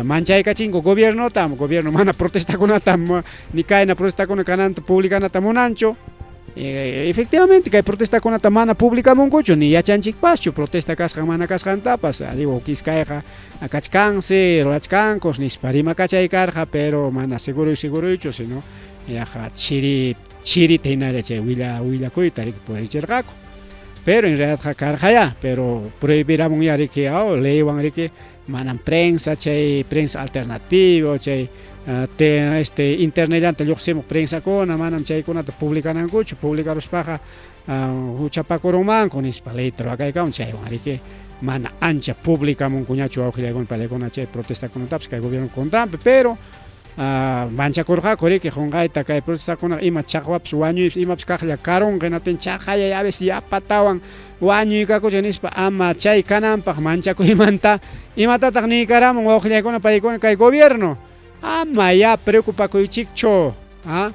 manchaykachinku gobiernota gobierno mana protestakunata ni kayna protestakuna kananta publicanata munanchu efectivamente kay protestakunata mana publicamunkuchu ni yachanchikpaschu protesta kasqan mana kasqantapas digo kiskayqa kachkansi rurachkankus nispa rimakachay karqa pero mana seguro seguroychu sino yaqa chiri chirita hinalla chay willakuyta riki purichirqaku pero en realidad karqaya pero prohibiramunya riki aw leywan riki manam prensa chay prensa alternativa chay te este internetllanta lluqsimuq prensakuna manam chaykunata publicanankuchu publicaruspaqa Huchapakurunmanku nispa leyta ruwakaykamun chaywan riki mana ancha publicamunkuñachu wawqillaykuna pallaykuna chay protestakunatapas kay gobierno contranpi pero manchakurqaku riki qunqayta kay protestakunaqa ima chaqwapas wañuypas imapas kaqlla karunqa hinaptin chaqayay a veces yapatawan wañuykakuchin nispa ama chay kananpaq manchakuymanta imatataq niykaramun wawqillaykuna paykuna kay gobierno ama ya preocupakuychikchu ¿ah?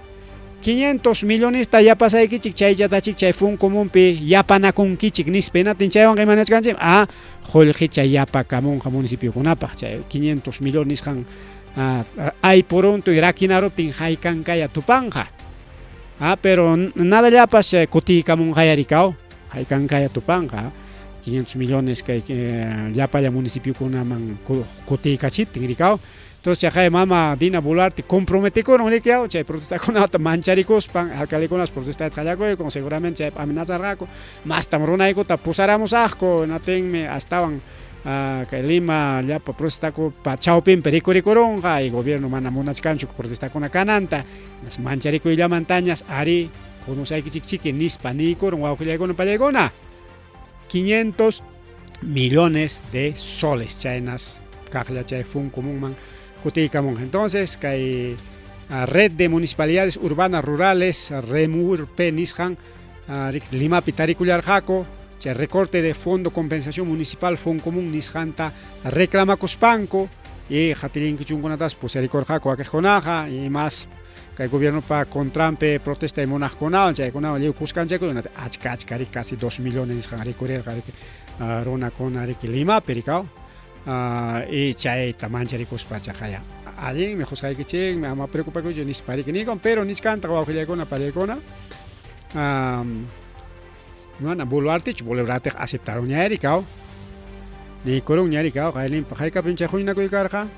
500 millonesta yapasaykichik chaychatachik chay Funcomunpi yapanakunkichik nispa hinaptin chaywanqa imanachkanchik ah qullqicha yapakamunqa municipiokunapaq chay 500 millones nisqan aypuruntuy rakinaruptin haykankaya tupanqa ah pero nadallapas kutiykamunqaya rikaw haykankaya tupanqa 500 millones kay llapalla municipiokunaman kutiykachiptin rikaw. Entonces chaqay mama Dina Boluarte comprometikurun riki chay protestakunata mancharikuspan alcaldekunas protestayta qallakuykun seguramente chaypi amenazarqaku mastam runaykuta pusaramusaqku hinaptinmi astawan kay Lima llapa protestakupa chawpinpi rikurikurunqa y gobierno mana munachkanchu protestakuna kananta mancharikuyllamantañas arí qunusaykichikchiki nispa niykurun wawqillaykuna pallaykuna 500 millones de soles chaynas kaqlla chay Funcomunman kutiykamunqa. Entonces kay red de municipalidades urbanas rurales REMURP nisqan Limapi tarikullarqaku chay recorte de fondo compensación municipal Foncomún nisqanta reclamakuspanku y qatillinkichunkunatas pusarikurqaku wakiqkunaqa y más kay gobiernopa contranpi protesta munaqkunawan chaykunawan lliw kuskanchaku achka achka riki casi 2 millones nisqan rikurirqa riki runakuna riki Limapi rikaw y chayta mancharikuspa chaqaya allinmi qusqaykichikmi ama preocupakuychu nispa riki nikun pero nichkantaq wawqillaykuna pallaykuna mana Boluartechu Boluarteqa aceptaronña rikaw niykurunña rikaw qaylinpaq haykapim chay huñunakuy karqa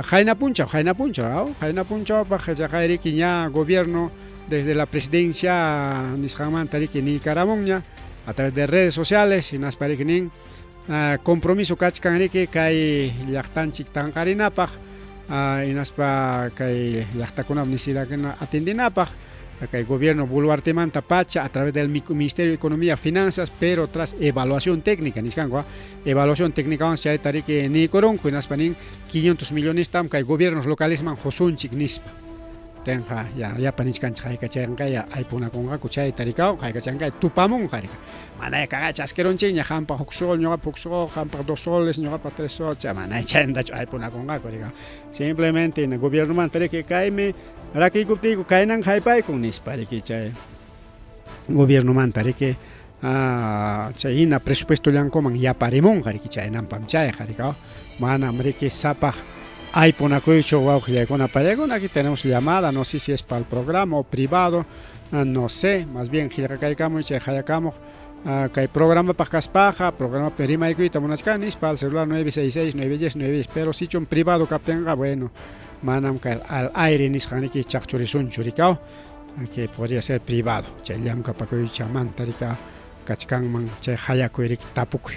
qayna punchaw qayna punchaw qayna punchawpaq chaqay riki ña gobierno desde la presidencia nisqanmanta riki niykaramunña a través de redes sociales hinaspa riki nin compromiso kachkan riki kay llaqtanchik tanqarinapaq hinaspa kay llaqtakunap necesidadkuna atendinapaq kay gobierno Boluartemanta pacha a través del Ministerio de Economía Finanzas pero tras evaluación técnica nisqanku evaluación técnicawan chayta riki niykurunku hinaspa nin 500 millonestam kay gobiernos localesman qusunchik nispa tenqa ya yapa nichkanchik haykachanqa ya aypunakunqaku chayta rikaw haykachanqa tupamunqa rika mana kaqa chaskirunchikña qampaq huk sol ñuqapaq huk sol qampaq 2 soles ñuqapaq 3 soles chay mana chaymantachu aypunakunqaku rika simplemente gobiernomanta riki kaymi rakiykuptiyku kaynan haypaykun nispa riki chay gobiernomanta riki chay hina presupuestollankuman yaparimunqa riki chaynanpam chayqa rikaw manam riki sapaq aypunakuychu wawqillaykuna pallaykuna. Aquí tenemos llamada, no sé si es para el programa o privado, no sé, más bien qillqakaykamuy chay qayakamuq kay programapaq kaspaqa programapi rimaykuyta munachkani nispa al celular 966 910 910 pero sichum privado kaptinqa bueno manam kay al aire nisqan riki chaqchurisunchu rikaw que podría ser privado chay llamkapakuychamanta rika kachkanman chay qayakuy riki tapukuy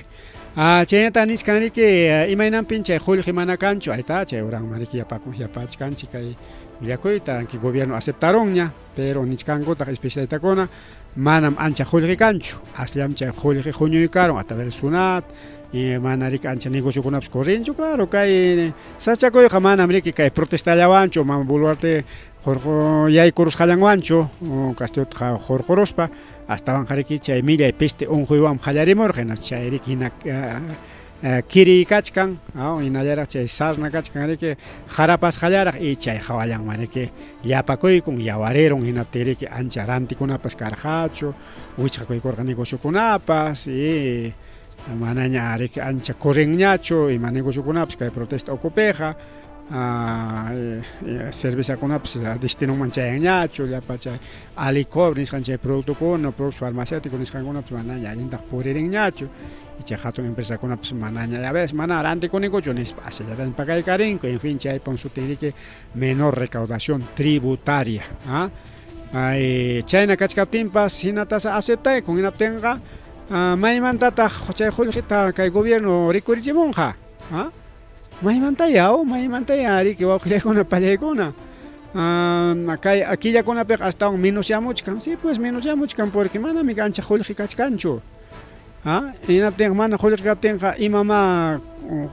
chaynata nichkan riki imaynanpin chay qullqi mana kanchu ayta chay uranman riki yapachkanchik kay willakuyta anki gobierno aceptarunña pero nichkankutaq especialistakuna manam ancha qullqi kanchu asllam chay qullqi huñuykarun a través del SUNAT y mana riki ancha negociokunapas corrinchu claro kay sachakuyqa manam riki kay protestallawanchu mama Boluarte hurqu yaykurusqallanwanchu Castillota hurquruspa astawanqa riki chay millay peste unquywanmi qallarimurqa hina chay riki hina kiriy kachkan hinallaraq chay sarna kachkan riki qarapasqallaraq y chay hawallanman riki yapakuykun yawarirun hinaptin riki ancha rantikunapas karqachu wichqakuykurqa negociokunapas y manaña riki ancha correnñachu ima negociokunapas kay protesta ukupiqa cervezakunapas destinonman chayanñachu llapa chay Alicobre nisqan chay productokuna productos farmacéuticos nisqankunapas manaña allintaq puririnñachu y chay hatun empresakunapas manaña ya ves mana rantikunikuchu nispa asillataña pakaykarinku en fin chaypam sutin riki menor recaudación tributaria chayna kachkaptinpas hinatas aceptaykun hinaptinqa maymantataq chay qullqita kay gobierno rikurichimunqa maymantaya maymantaya riki wawqillaykuna pallaykuna Kay killakunapiqa astawan menosyamuchkan. Sí, pues menosyamuchkan porque manami ancha qullqi kachkanchu. Ha? Hinaptinqa mana qullqi kaptinqa imamá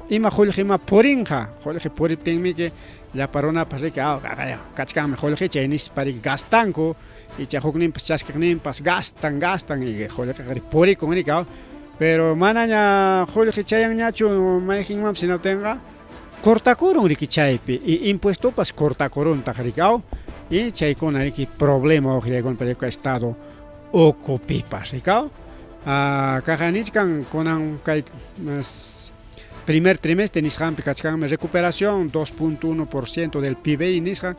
ima qullqimá purinqa. Qullqi puriptinmiki llapa runapas riki kachkanmi qullqi chay nispa riki gastanku. Icha hukninpas chaskiqninpas gastan, gastan y qullqiqa purikun riki. Pero manaña qullqi chayanñachu mayqinmanpas hinaptinqa cortakurun riki chaypi y impuestopas cortakuruntaq riki aw y chaykuna riki problema wawqillaykuna estado ukupipas riki aw kaq nichkan kunan kay primer trimestre nisqanpi kachkanmi recuperación 2.1% del PBI nisqan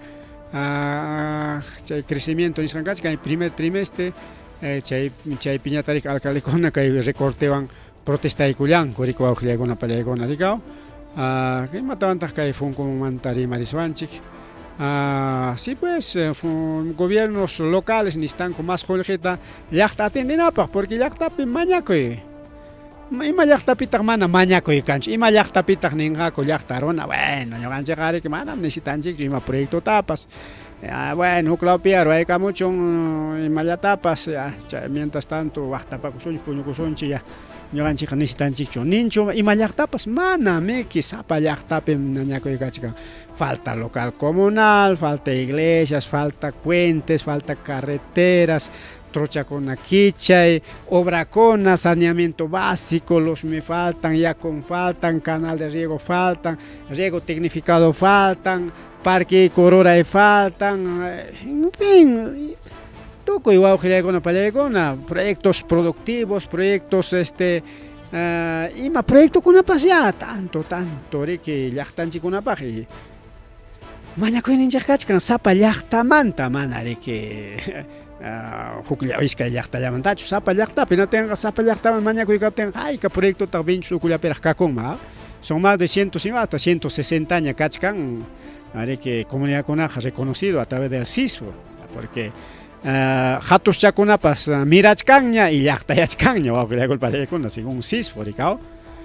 chay crecimiento nisqan kachkan primer trimestre chay chaypiñata riki alcaldekuna kay recortewan protestaykullanku riki wawqillaykuna pallaykuna riki aw imatawantaq kay Funkumanta rimarisuanchik. Sí pues gobiernos locales necesitanku más qullqita llaqta atendinapaq porque llaqtapi mañakuy ima llaqtapitaq mana mañakuy kanchu ima llaqtapitaq ninqaku llaqta runa bueno ñuqanchikqa riki manam necesitanchikchu ima proyectotapas bueno huk lawpiya ruwaykamuchun imallatapas chay mientras tanto waqtapakusunchik puñukusunchik ya ñuqanchikqa necesitanchikchu ninchu ima llaqtapas mana miki sapa llaqtapim mañakuy kachkan falta local comunal, falta iglesias, falta puentes, falta carreteras, trochakuna kichay, obrakuna, saneamiento básico, los me faltan, yakum faltan, canal de riego faltan, riego tecnificado faltan, parque ruray faltan, en fin, tukuy wawqillaykuna pallaykuna, proyectos productivos, proyectos ima proyectokunapas ya tanto, tanto riki llaqtanchikkunapaq y mañakuyninchik kachkan sapa llaqtamanta mana riki huklla iskay llaqtallamantachu sapa llaqtapi hinaptinqa sapa llaqtaman mañakuy kaptinqa hayka proyectotaq Vinchos ukullapiraq kakunman son más de 150 hasta 160 ña kachkan riki comunidadkunaqa reconocido a través del SISFO porque hatuschakunapas mirachkanña y llaqtayachkanña wawqillaykuna pallaykuna según SISFO riki.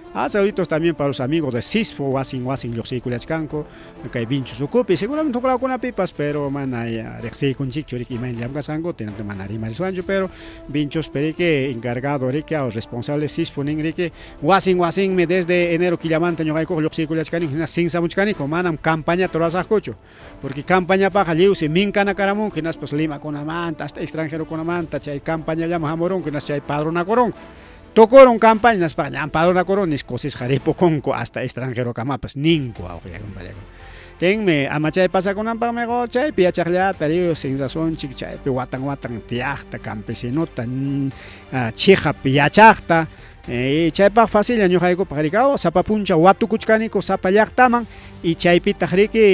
Saluditos también para los amigos de SISFO, wasin wasin lluqsiykullachkanku kay Vinchos ukupi, seguramente huk lawkunapipas, pero mana riqsiykunchikchu riki imayna llamk'asqankuta, mana rimarisuanchu, pero Vinchos riki encargado riki o responsable SISFO nin riki wasin wasinmi desde enero killamanta ñuqaykuqa lluqsiykullachkaniku hina sinsamuchkaniku, manam campañata rurasaqkuchu, porque campañapaqqa lliwsi minkanakaramunku hinaspas Limakunamanta hasta extranjerokunamanta chay campañallaman hamurunku hinaspa chay padronakurunku. Tukurun campaña hinaspaqa ñam padronakurun nispa kusisqa ripukunku hasta extranjerokamapas ninku wawqillaykuna. Tinmi ama chay pasakunanpaqmi chaypi yachaqllata lliw sinsasunchik chaypi watan watan tiyaqta campesinota chiqap yachaqta chaypaq facilla ñuqaykupaq riki sapa punchaw watukuchkaniku sapa llaqtaman y chaypitaq riki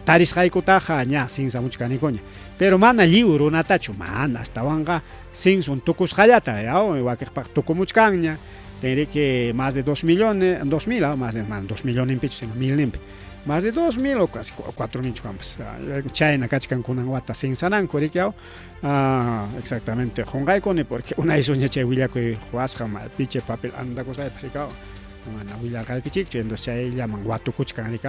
tarisqaykutaqa ña sinsamuchkanikuña pero mana lliw runatachu mana astawanqa censo tukusqallata wakiqpaq tukumuchkanña riki más de 2 millones 2000 más de 2 millones sino milninpi más de 2000 o casi 4000 kanpas chayna kachkan kunan wata censananku riki exactamente qunqaykuni porque unay suña chay willakuy huasqa piche papel andakusqaypas riki mana willarqaykichikchu entonces chayllaman watukuchkan riki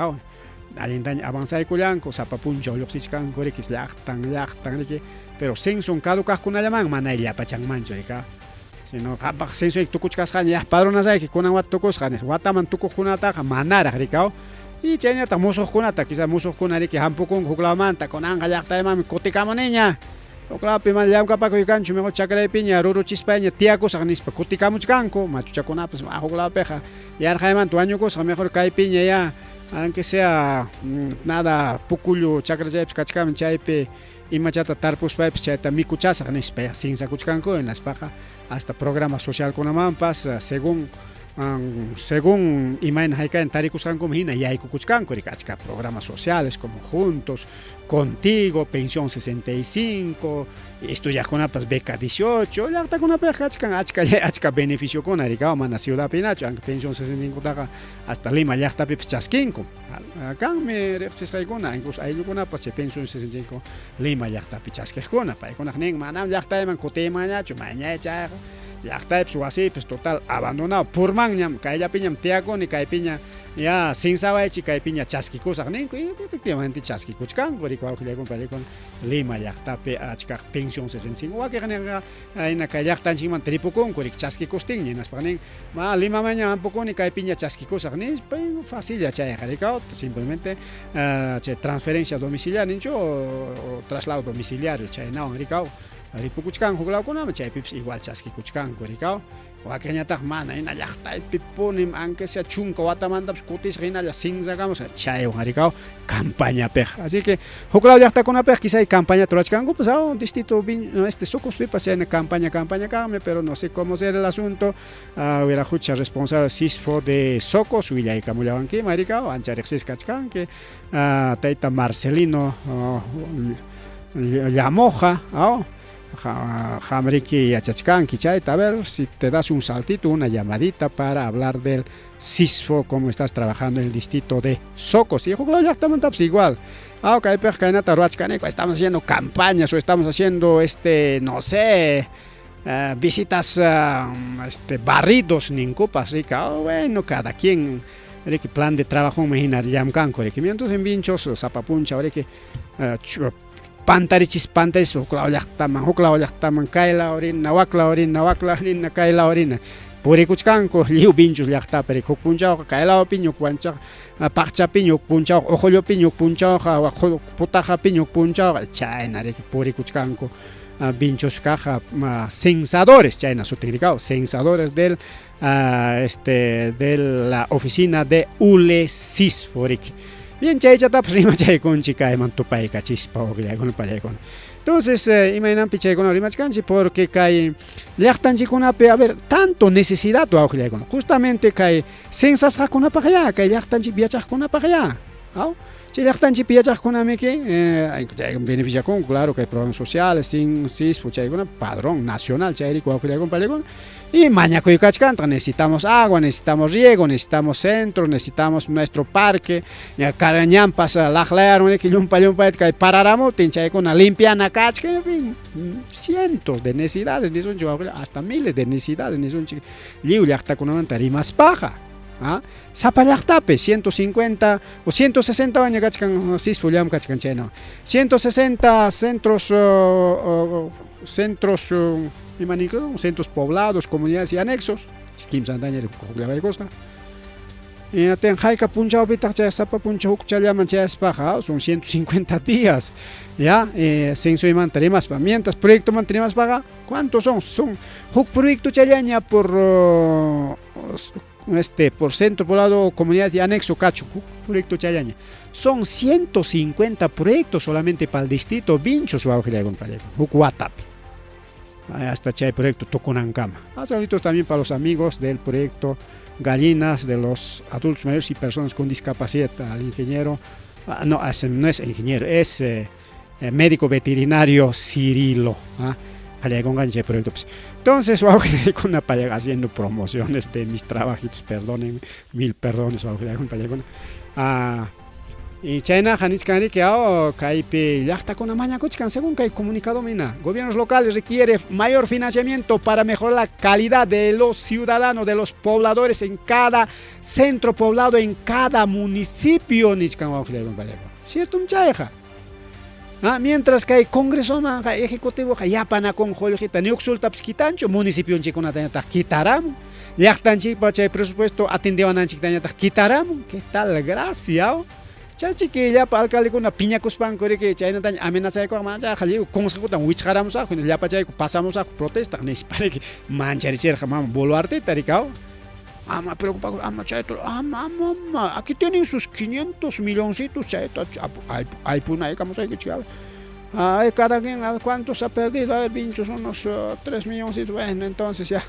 allintaña avanzaykullanku sapa punchaw lluqsichkanku riki llaqtan llaqtan riki pero censo caducaqkunallaman mana llapachanmanchu riki sino qapaq censo tukuchkasqaña ya padronasayki kunan wata tukusqa nispa wataman tukuqkunataqa manaraq riki y chaynataq musuqkunata quizá musuqkuna riki hampukunku huk lawmanta kunanqa llaqtaymanmi kutikamuniña huk lawpi mana llamkapakuy kanchu mejor chakraypiña ruruchispayña tiyakusaq nispa kutikamuchkanku machuchakunapas huk lawpiqa yarqaymanta wañukusqa mejor kaypiña ya aunque sea nada pukullu chakrachaypas kachkanmi chaypi imachata tarpuspaypas chayta mikuchasaq nispa ya sinsakuchkanku hinaspaqa hasta programa socialkunamanpas según según imayna hayk'ayna tarikusqankuman hina yaykukuchkanku riki achka programas sociales como Juntos, Contigo, Pensión 65, estudiaqkunapas Beca 18, llaqtakunapiqa kachkan achka achka beneficiokuna riki mana ciudadpinachu, aunque Pensión 65taqa hasta Lima llaqtapipas chaskinku. Kanmi riqsisqaykuna, incluso ayllukunapas chay Pensión 65 Lima llaqtapi chaskiqkuna, paykunaq nin manam llaqtayman kutiymanñachu, mañay chayqa. Llaqtaypis wasiypis total abandonado purmanñam kayllapiñam tiyakuni kaypiña ya sinsawaychik kaypiña chaskikusaq ninku y efectivamente chaskikuchkanku riki wawqillaykuna panikuna Lima llaqtapi achkaq pensión 65 wakiqninqa ayna kay llaqtanchikmanta ripukunku riki chaskikustinña hinaspaqa nin ma Limamanña hampukuni kaypiña chaskikusaq nispa facilla chayqa riki simplemente chay transferencia domiciliaria ninchu o traslado domiciliario chaynawan riki Ripukuchkanku huk lawkunaman chaypipas igual chaskikuchkanku rikaw. Wakinñataq mana hina llaqtaypipunim aunque sea chunka watamantapas kutisqa hinalla sinsakamusqa chaywan rikaw campañapiqa. Así que huk law llaqtakunapiqa quizá campañata rurachkankupas aw distrito este Socospipas chayna campaña campaña kanmi pero no sé cómo será el asunto. Wiraqucha responsable SISFO de Socos willaykamullawankiman rikaw ancha riqsisqa kachkanki. Tayta Marcelino Llamoja, aw, qamriki yachachkanki chayta, a ver si te das un saltito, una llamadita para hablar del SISFO, cómo estás trabajando en el distrito de Socos. Y huk law llaqtamantapas igual. Aw, kaypiqa kaynata ruwachkaniku, estamos haciendo campañas o estamos haciendo este, no sé, visitas, este, barridos ninkupas, rika, bueno, cada quien riki plan de trabajoman hina llamkanku riki. Entonces en Vinchos sapa punchaw riki pantarichis pantarichis huk law llaqtaman, huk law llaqtaman, kay law rina, wak law rina, wak law rina, kay law rina. Purikuchkanku lliw Vinchos llaqtapi riki. Huk punchawqa kay lawpiña, huk punchawqa Paqchapiña, huk punchawqa Oqollopiña, huk punchawqa Putajapiña, huk punchawqa chayna riki purikuchkanku Vinchos kaq censadores, chayna sutin rikaw, censadores del este de la oficina de Ulesisfo riki. Bien, chaychatapas rimachaykunchik kayman tupaykachispa wawqillaykuna pallaykuna. Entonces, imaynanpi chaykuna rimachkanchik porque kay llaqtanchikkunapi, a ver, tanto necesidad wawqillaykuna, justamente kay censasqakunapaqyá, kay llaqtanchikpi yachaqkunapaqyá, aw? Chay llaqtanchikpi yachaqkunamiki chay beneficiakunku, claro, kay programas sociales, sin SISFO chaykuna, padrón nacional chayrayku wawqillaykuna pallaykuna. Y mañakuy kachkantaq, necesitamos agua, necesitamos riego, necesitamos centro, necesitamos nuestro parque, ñanpas laqlayarun riki llumpa llumpayta kay pararamutin chaykuna limpiana kachkan, en fin, cientos de necesidades nisunchik wawqilla, hasta miles de necesidades nisunchik lliw llaqtakunamanta rimaspaqa. ¿Ah? Sapa llaqtapi 150 o 160 waña kachkan SISFO llamkachkan chayna. 160 centros centros ima ninku centros poblados, comunidades y anexos, kimsantaña hukllawaykusqa. Hinaptin hayka punchawpitaq chay sapa punchaw hukchallaman chayaspaqa son 150 días ya censoymanta rimaspa. Mientras proyectomanta rimaspaqa, ¿cuántos son? Son huk proyectochallaña por este por centro poblado, comunidad y anexo kachun, huk proyectochallaña. Son 150 proyectos solamente para el distrito Vinchos wawqillaykuna pallaykuna, huk watapi. Hasta chay proyecto tukunankama. Saluditos también para los amigos del proyecto Gallinas de los adultos mayores y personas con discapacidad, al ingeniero, no, no es ingeniero, es médico veterinario Cirilo. Qallaykunqanchik chay proyecto. Entonces, wawqillaykuna pallaykuna haciendo promociones de mis trabajitos, perdonen, mil perdones wawqillaykuna pallaykuna. Y chaynaqa nichkan riki kaypi llaqtakuna mañakuchkan según kay comunicado mina. Gobiernos locales requiere mayor financiamiento para mejorar la calidad de los ciudadanos, de los pobladores en cada centro poblado, en cada municipio nichkan wawqillaykuna pallaykuna. Cierto chayqa. Mientras kay congresomanqa ejecutivoqa yapanakun qullqita ni huk quitanchu municipionchikkunatañataq quitaramun. Llaqtanchikpa chay presupuesto atendewananchiktañataq quitaramun. ¿Qué tal gracia? Chaychiki llapa alcaldekuna piñakuspanku riki chaynataña amenazaykuwan manchaqa lliw consejotan wichqaramusaqku llapa chayku pasamusaqku protestaq nispa riki mancharichirqa mama Boluarteta rikaw. Ama preocupaku, ama chayta, ama, ama, ama, aquí tienen sus 500 milloncitos, chayta aypunaykamusaykichik. Ay, cada quien, ¿cuántos ha perdido? A ver, Vinchos, unos 3 milloncitos, bueno, entonces ya.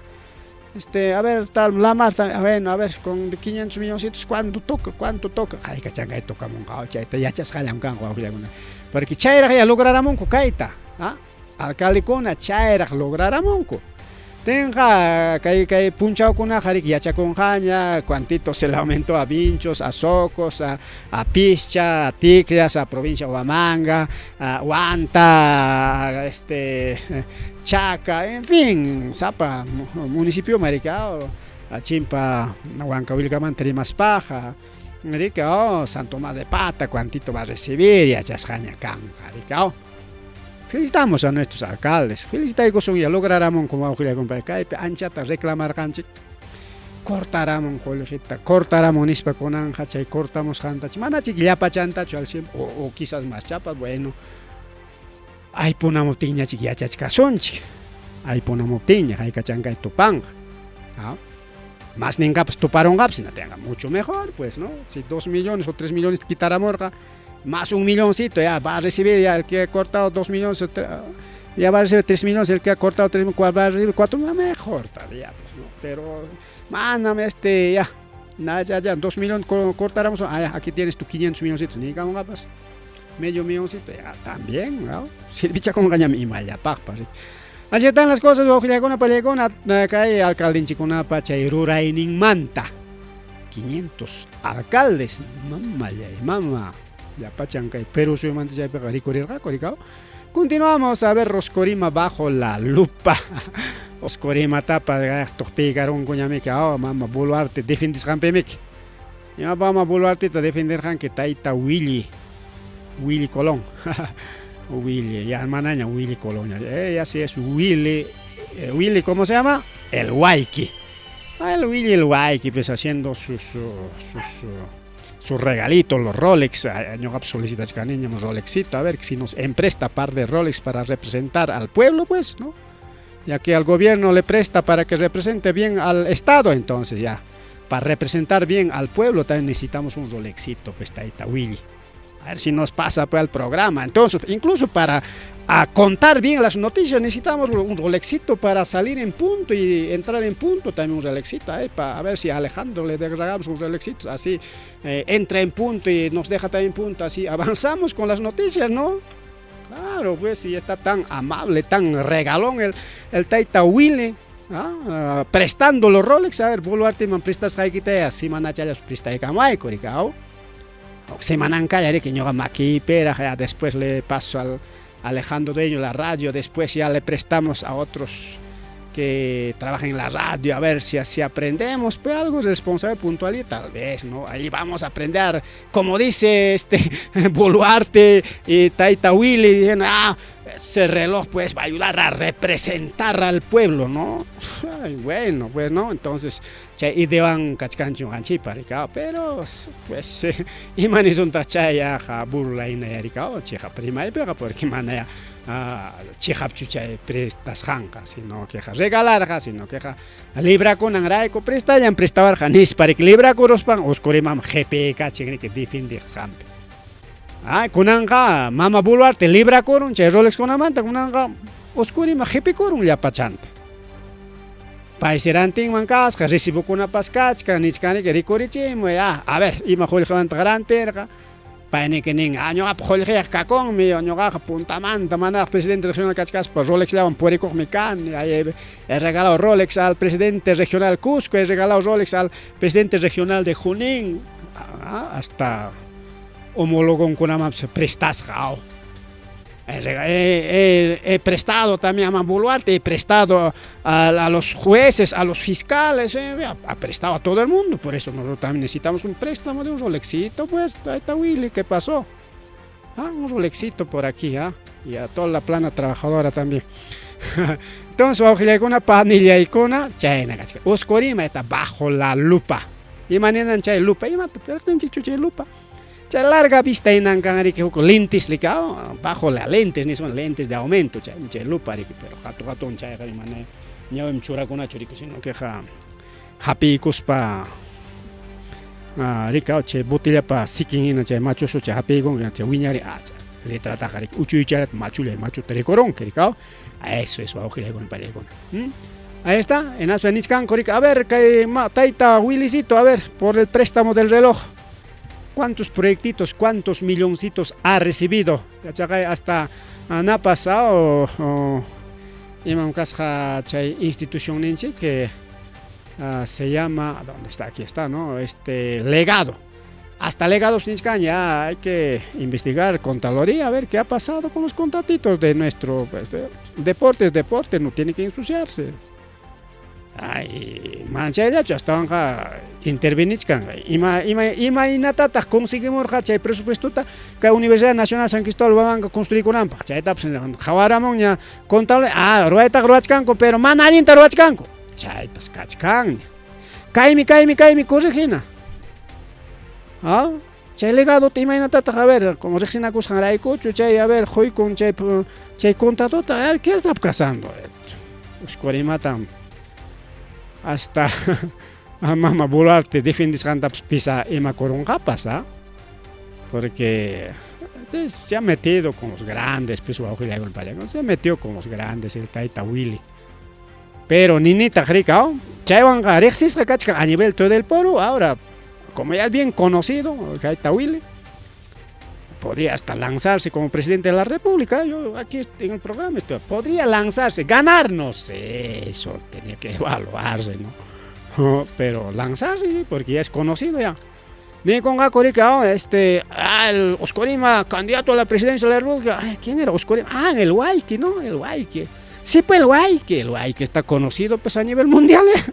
A ver, tal, la Marta, bueno, a ver, con 500 milloncitos, ¿cuánto toca? ¿Cuánto toca? Hayka chankay tocamunqa, chayta yachasqallam kanqa wawqillakuna. Porque chayraq ya lograramunku kayta, ¿ah? Alcaldekuna chayraq lograramunku. Tinqa kay kay punchawkunaqa riki yachakunqaña cuantito se le aumentó a Vinchos, a Socos, a, a Pischa, a Ticllas, a provincia Huamanga, a Huanta, a este Chaca, en fin, sapa municipio maricao, a Chimpa, Huancavilcamanta rimaspaqa, riki, oh, San Tomás de Pata, cuantito va a recibir, yachasqaña kanqa, riki, oh. Felicitamos a nuestros alcaldes, felicitaykusun ya lograramun como wawqillaykunapa kaypi anchata reclamarqanchik, cortaramun qullqita, cortaramun nispa kunanja chay cortamusqantach manachik llapachantachu al cien o quizás más chapas, bueno, aypunamuptinñachik yachachkasunchik, aypunamuptinña haykachankay tupanqa, ¿ah? Más ninqapas tuparunqapas hinaptinqa mucho mejor, pues, ¿no? Si 2 millones o 3 millones quitaramurqa, más un milloncito, ya va a recibir ya el que ha cortado 2 millones, ya va a recibir 3 millones, el que ha cortado 3 millones, va a recibir 4 millones, mejor todavía, pues, ¿no? Pero, mándame este, ya, na, ya, ya, 2 millones cortáramos, ah, ya, aquí tienes tus 500 milloncitos, ni pues, medio milloncito, ya, también, ¿no? Sirvicha con gañami imallapaqpas, Así están las cosas, wawqillakuna, pallakuna, kay alcaldinchikunapa chay rurayninmanta. 500 alcaldes, mamallay, mama, llapachan kay Perú suyumanta chaypiqa rikurirqaku, rikaw. Continuamos a ver Oscorima bajo la lupa. Oscorima tapa tuqpiykarunkuñamiki, oh, mama Boluarte defendisqanpimiki. Ima mama Boluarteta defenderqanki tayta Willy, Willy Colón. Willy, ya manaña Willy Colón, ya sí es Willy, Willy, ¿cómo se llama? El Huayqui. Ah, el Willy el Huayqui, pues haciendo sus regalitos, los Rolex, ñuqapas solicitachkaniñam Rolexito, a ver si nos empresta par de Rolex para representar al pueblo, pues, ¿no? Ya que al gobierno le presta para que represente bien al Estado, entonces ya, para representar bien al pueblo también necesitamos un Rolexito, pues, tayta Willy. A ver si nos pasa pues, al programa. Entonces, incluso para a contar bien las noticias necesitamos un Rolexito para salir en punto y entrar en punto también un Rolexito, para a ver si a Alejandro le regalamos un Rolexito, así entra en punto y nos deja también en punto, así avanzamos con las noticias, ¿no? Claro, pues si está tan amable, tan regalón el tayta Willy, ¿ah? Prestando los Rolex, a ver, Boluarte man prestasqaykita semanachallas prestaykamuayku, rikaw. Semanankalla riki ñuqa makiypiraq, ya después le paso al Alejandro Dueño la radio, después ya le prestamos a otros que trabajan en la radio, a ver si así aprendemos, pues algo responsable puntual y tal vez, ¿no? Ahí vamos a aprender, como dice este Boluarte y tayta Willy, dicen, ah, ese reloj pues va a ayudar a representar al pueblo, ¿no? Ay, bueno, pues, ¿no? Entonces, chay idean kachkanchu qanchikpa, pero pues imanisuntaq chay yaqa burla hina yarikao chiqap rimaypiqa, porque mana ya chiqapchu chay prestasqanqa, sino que regalarqa, sino que librakunanrayku prestallan prestawarqa nispa riki librakuruspan Oscorimaman qhipikachin riki defendisqanpi. Ah, kunanqa mama Boluarte librakurun chay Rolexkunamanta, kunanqa Oscorima qhipikurun llapachanta. Paysi rantinman kasqa, recibokunapas kachkan, nichkaniki rikurichimuy, ah, a ver, ima qullqimantaq rantirqa. Payniki nin, ah, ñuqapa qullqiyaq kakunmi, ñuqaqa puntamanta manaraq presidente regional kachkaspa Rolexllawan purikuqmi kani, he regalado Rolex al presidente regional Cusco, he regalado Rolex al presidente regional de Junín, ah, hasta homólogonkunamanpas prestasqa. He prestado también a Boluarte, he prestado a los jueces, a los fiscales, ha prestado a todo el mundo. Por eso nosotros también necesitamos un préstamo de un Rolexito, pues, ahí está Willy, ¿qué pasó? Ah, un Rolexito por aquí, ¿ah? Y a toda la plana trabajadora también. Entonces, wawqillaykuna, panillaykuna, chayna kachkan. Oscorima está bajo la lupa. Imaninan chay lupa, imata chay lupa. Chay larga vista hinan kan riki huk lentes lika, bajo la lentes, ni son lentes de aumento, chay, chay lupa riki, pero hatun hatun chayqa mana ñawim churakunachu riki, sino que ja hapiykuspa rika chay botellapa sikin hina chay machusu chay hapiykunki chay wiñari, ah, chay letrataqa riki uchuychalata machullay machuta rikurunki rika, eso es wawqillaykuna panillaykuna. Ahí está, en eso nichkanku riki, a ver, kay tayta Willycito, a ver, por el préstamo del reloj. ¿Cuántos proyectitos, cuántos milloncitos ha recibido? Hasta napas o Imam kasqa chay institucionninchik que se llama, ¿dónde está? Aquí está, ¿no? Este legado. Hasta legados nichkan ya hay que investigar Contraloría, a ver qué ha pasado con los contratitos de nuestro pues, deporte es deporte, no tiene que ensuciarse. Ay, manchayllachu astawanqa intervenichkan. Ima ima imaynatataq conseguimurqa chay presupuestota kay Universidad Nacional San Cristóbal Huamanga construykunanpaq. Chaytapas qhawaramunña contable, ah, ruwaytaqa ruwachkanku, pero mana allinta ruwachkanku. Chaypas kachkanña. Kaymi, kaymi, kaymi corregina. Ah, chay legadota imaynatataq, a ver, como riqsinakusqanraykuchu chay, a ver, quykun chay chay contratota, a ver, ¿qué está pasando? Uskurimatam hasta mama Boluarte defendisqantapas pisa imakurunqapas, ¿ah? Porque se ha metido con los grandes, pues se metió con los grandes, el Taita Willy. Pero ninita rica, chaywanqa riqsisqa kachkan a nivel todo el Perú, ahora, como ya es bien conocido, Taita Willy, podría hasta lanzarse como presidente de la República. Yo aquí en el programa estoy, podría lanzarse, ganar, no sé, eso tenía que evaluarse, ¿no? Pero lanzarse, sí, porque ya es conocido ya. Ni con Gakorika, este, ah, el Oscorima, candidato a la presidencia de la República. Ay, ¿quién era Oscorima? Ah, el Huayqui, ¿no? El Huayqui. Sí, pues el Huayqui, el Huayqui está conocido pues a nivel mundial. ¿Eh?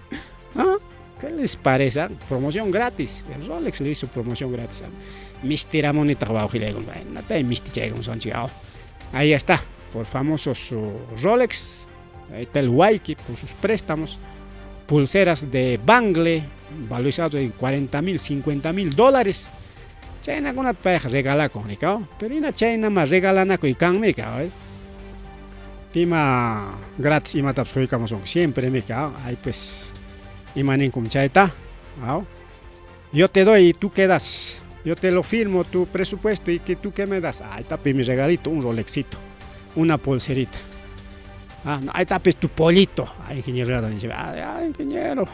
¿Ah? ¿Qué les parece? ¿Ah? Promoción gratis. El Rolex le hizo promoción gratis. Ahí está, por famosos Rolex. Ahí está el Huayqui por sus préstamos. Pulseras de Bangle, valorizado en 40 mil, 50 mil dólares. Chaynakunata payqa regalakun, pero ina chaynama regalanakuy kanmi, ¿eh? Pima gratis imatapas quykamusunki siempre mika, ahí pues imaninkum chayta. Yo te doy y tú quedas. Yo te lo firmo tu presupuesto y que tú qué me das. Ahí está mi regalito, un Rolexito, una pulserita. Ah, no, ahí está pues tu pollito. Ay, ingeniero, ay, ingeniero.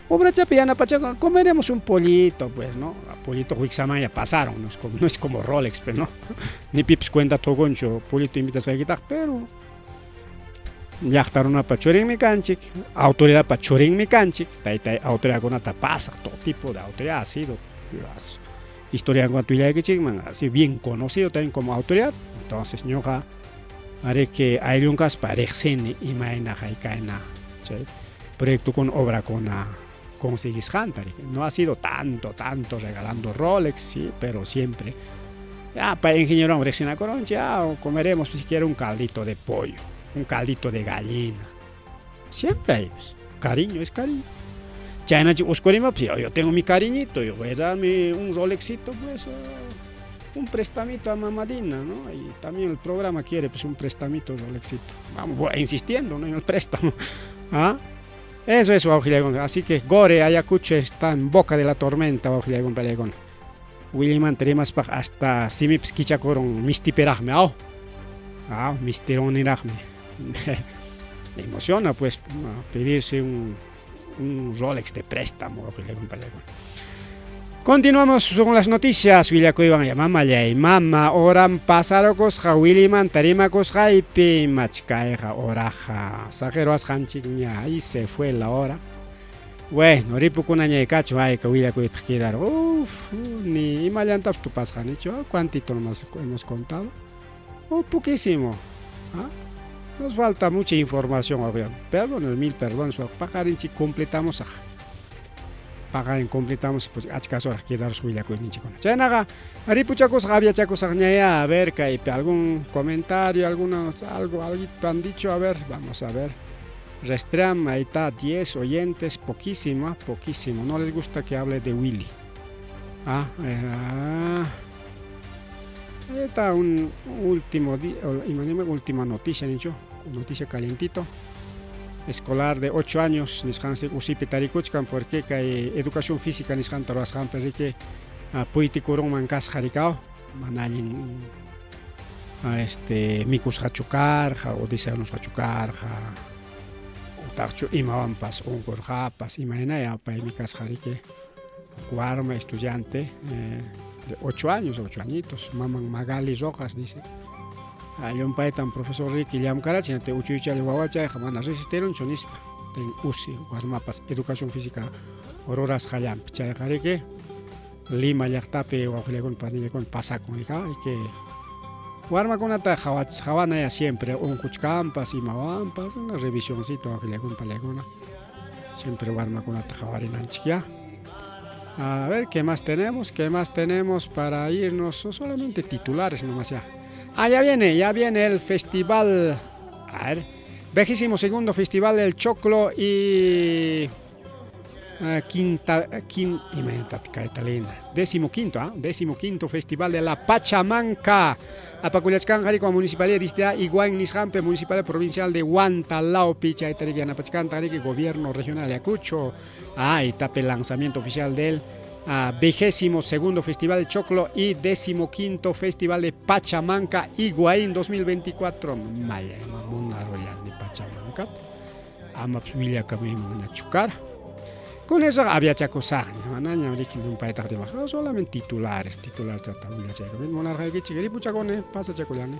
Obra chapi, comeremos un pollito, pues, ¿no? Pollito huixama ya pasaron, no es como Rolex, pero no. Ni pips cuenta togoncho, pollito invitas a quitar, pero llaqta runapa churinmi kanchik, autoridadpa churinmi kanchik, tayta autoridadkunata pasaq, todo tipo de autoridad ha sido, historia willaykichikman, así bien conocido también como autoridad. Entonces ñuqa ariki ayllun kaspa riqsini imayna haykayna chay proyectokuna obrakuna conseguisqanta. No ha sido tanto, tanto regalando Rolex, sí, pero siempre. Ya, pa ingeniero riqsinakuranchik, ya comeremos siquiera un caldito de pollo, un caldito de gallina. Siempre hay, pues, cariño es cariño. Chaynachi Oscorima, pues yo tengo mi cariñito, yo voy a darme un Rolexito, pues, un prestamito a Mamadina, ¿no? Y también el programa quiere, pues, un prestamito Rolexito. Vamos, voy insistiendo, ¿no? En el préstamo. ¿Ah? Eso es, Así que Gore, Ayacucho está en boca de la tormenta, wawqillaygun. Williman rimaspaq hasta simipas kichakurun mistipiraqmi, aw. Ah, mistironiraqmi. Me emociona, pues, pedirse un Rolex de préstamo. Continuamos con las noticias. Willakuywan mamallay mama horam pasarukusqa Willimanta rimakusqaypi machkayqa horaqa saqirwasqanchikña, ahí se fue la hora. Bueno, ripukunañay kachun hayka willakuytaq quedar. Uf, ni imallantapas tupasqanichu, cuantito nomás hemos contado. Oh, poquísimo. ¿Ah? Nos falta mucha información, perdón, mil perdones. Paqarinchik completamos. Paqarin completamos, pues achkas horas quedar willakuyninchikkuna. Chaynaqa ripuchakusaq aviachakusaqñaya, a ver, kaypi algún comentario, alguna, algo, algo han dicho, a ver, vamos a ver. Restream, ahí está, 10 oyentes, poquísimo, poquísimo. No les gusta que hable de Willy. Ah, ahí está un último, última noticia, dicho, noticia calientito. Escolar de 8 años, nisqansi usipi tarikuchkan, porque kay educación física nisqanta ruwasqanpi riki puytikurunman kasqa rikaw, mana allin mikusqachu karqa o desayunusqachu karqa, utaqchu imawanpas unqurqapas, imaynaya paymi kasqa riki warma estudiante de 8 años, 8 añitos, maman Magali Rojas dice. Llumpaytam profesor riki llamkarachin, uchuychalla wawachayqa mana resistirunchu nispa. Ten usi warmapas educación física rurasqallanpi. Chayqa riki Lima llaqtapi wawqillakuna panillakuna pasakun rika, que warmakunata qhawanaya siempre unquchkanpas imawanpas una revisioncito wawqillakuna panillakuna siempre warmakunata qhawarinanchik ya. A ver, ¿qué más tenemos? ¿Qué más tenemos para irnos? Solamente titulares nomás ya. Ah, ya viene el festival. A ver, vejísimo segundo festival del Choclo y quinta, quin, 15º, ¿ah? 15º Festival de la Pachamanca. Apakullachkanqa riki Municipalidad Distrital Iguain nisqanpi Municipalidad Provincial de Huantalaupi, chayta riki yanapachkanta riki Gobierno Regional de Ayacucho. Ah, etapa el lanzamiento oficial del 22º Festival de Choclo y 15º Festival de Pachamanca Iguain 2024. Maya, de Pachamanca. Amapas willakamuy chukara. Con eso había chakusaqña, manaña riki llumpaytaq rimaq, solamente titulares, titulares chata willachayku. Munarqaykichik ripuchakuni, pasachakullani.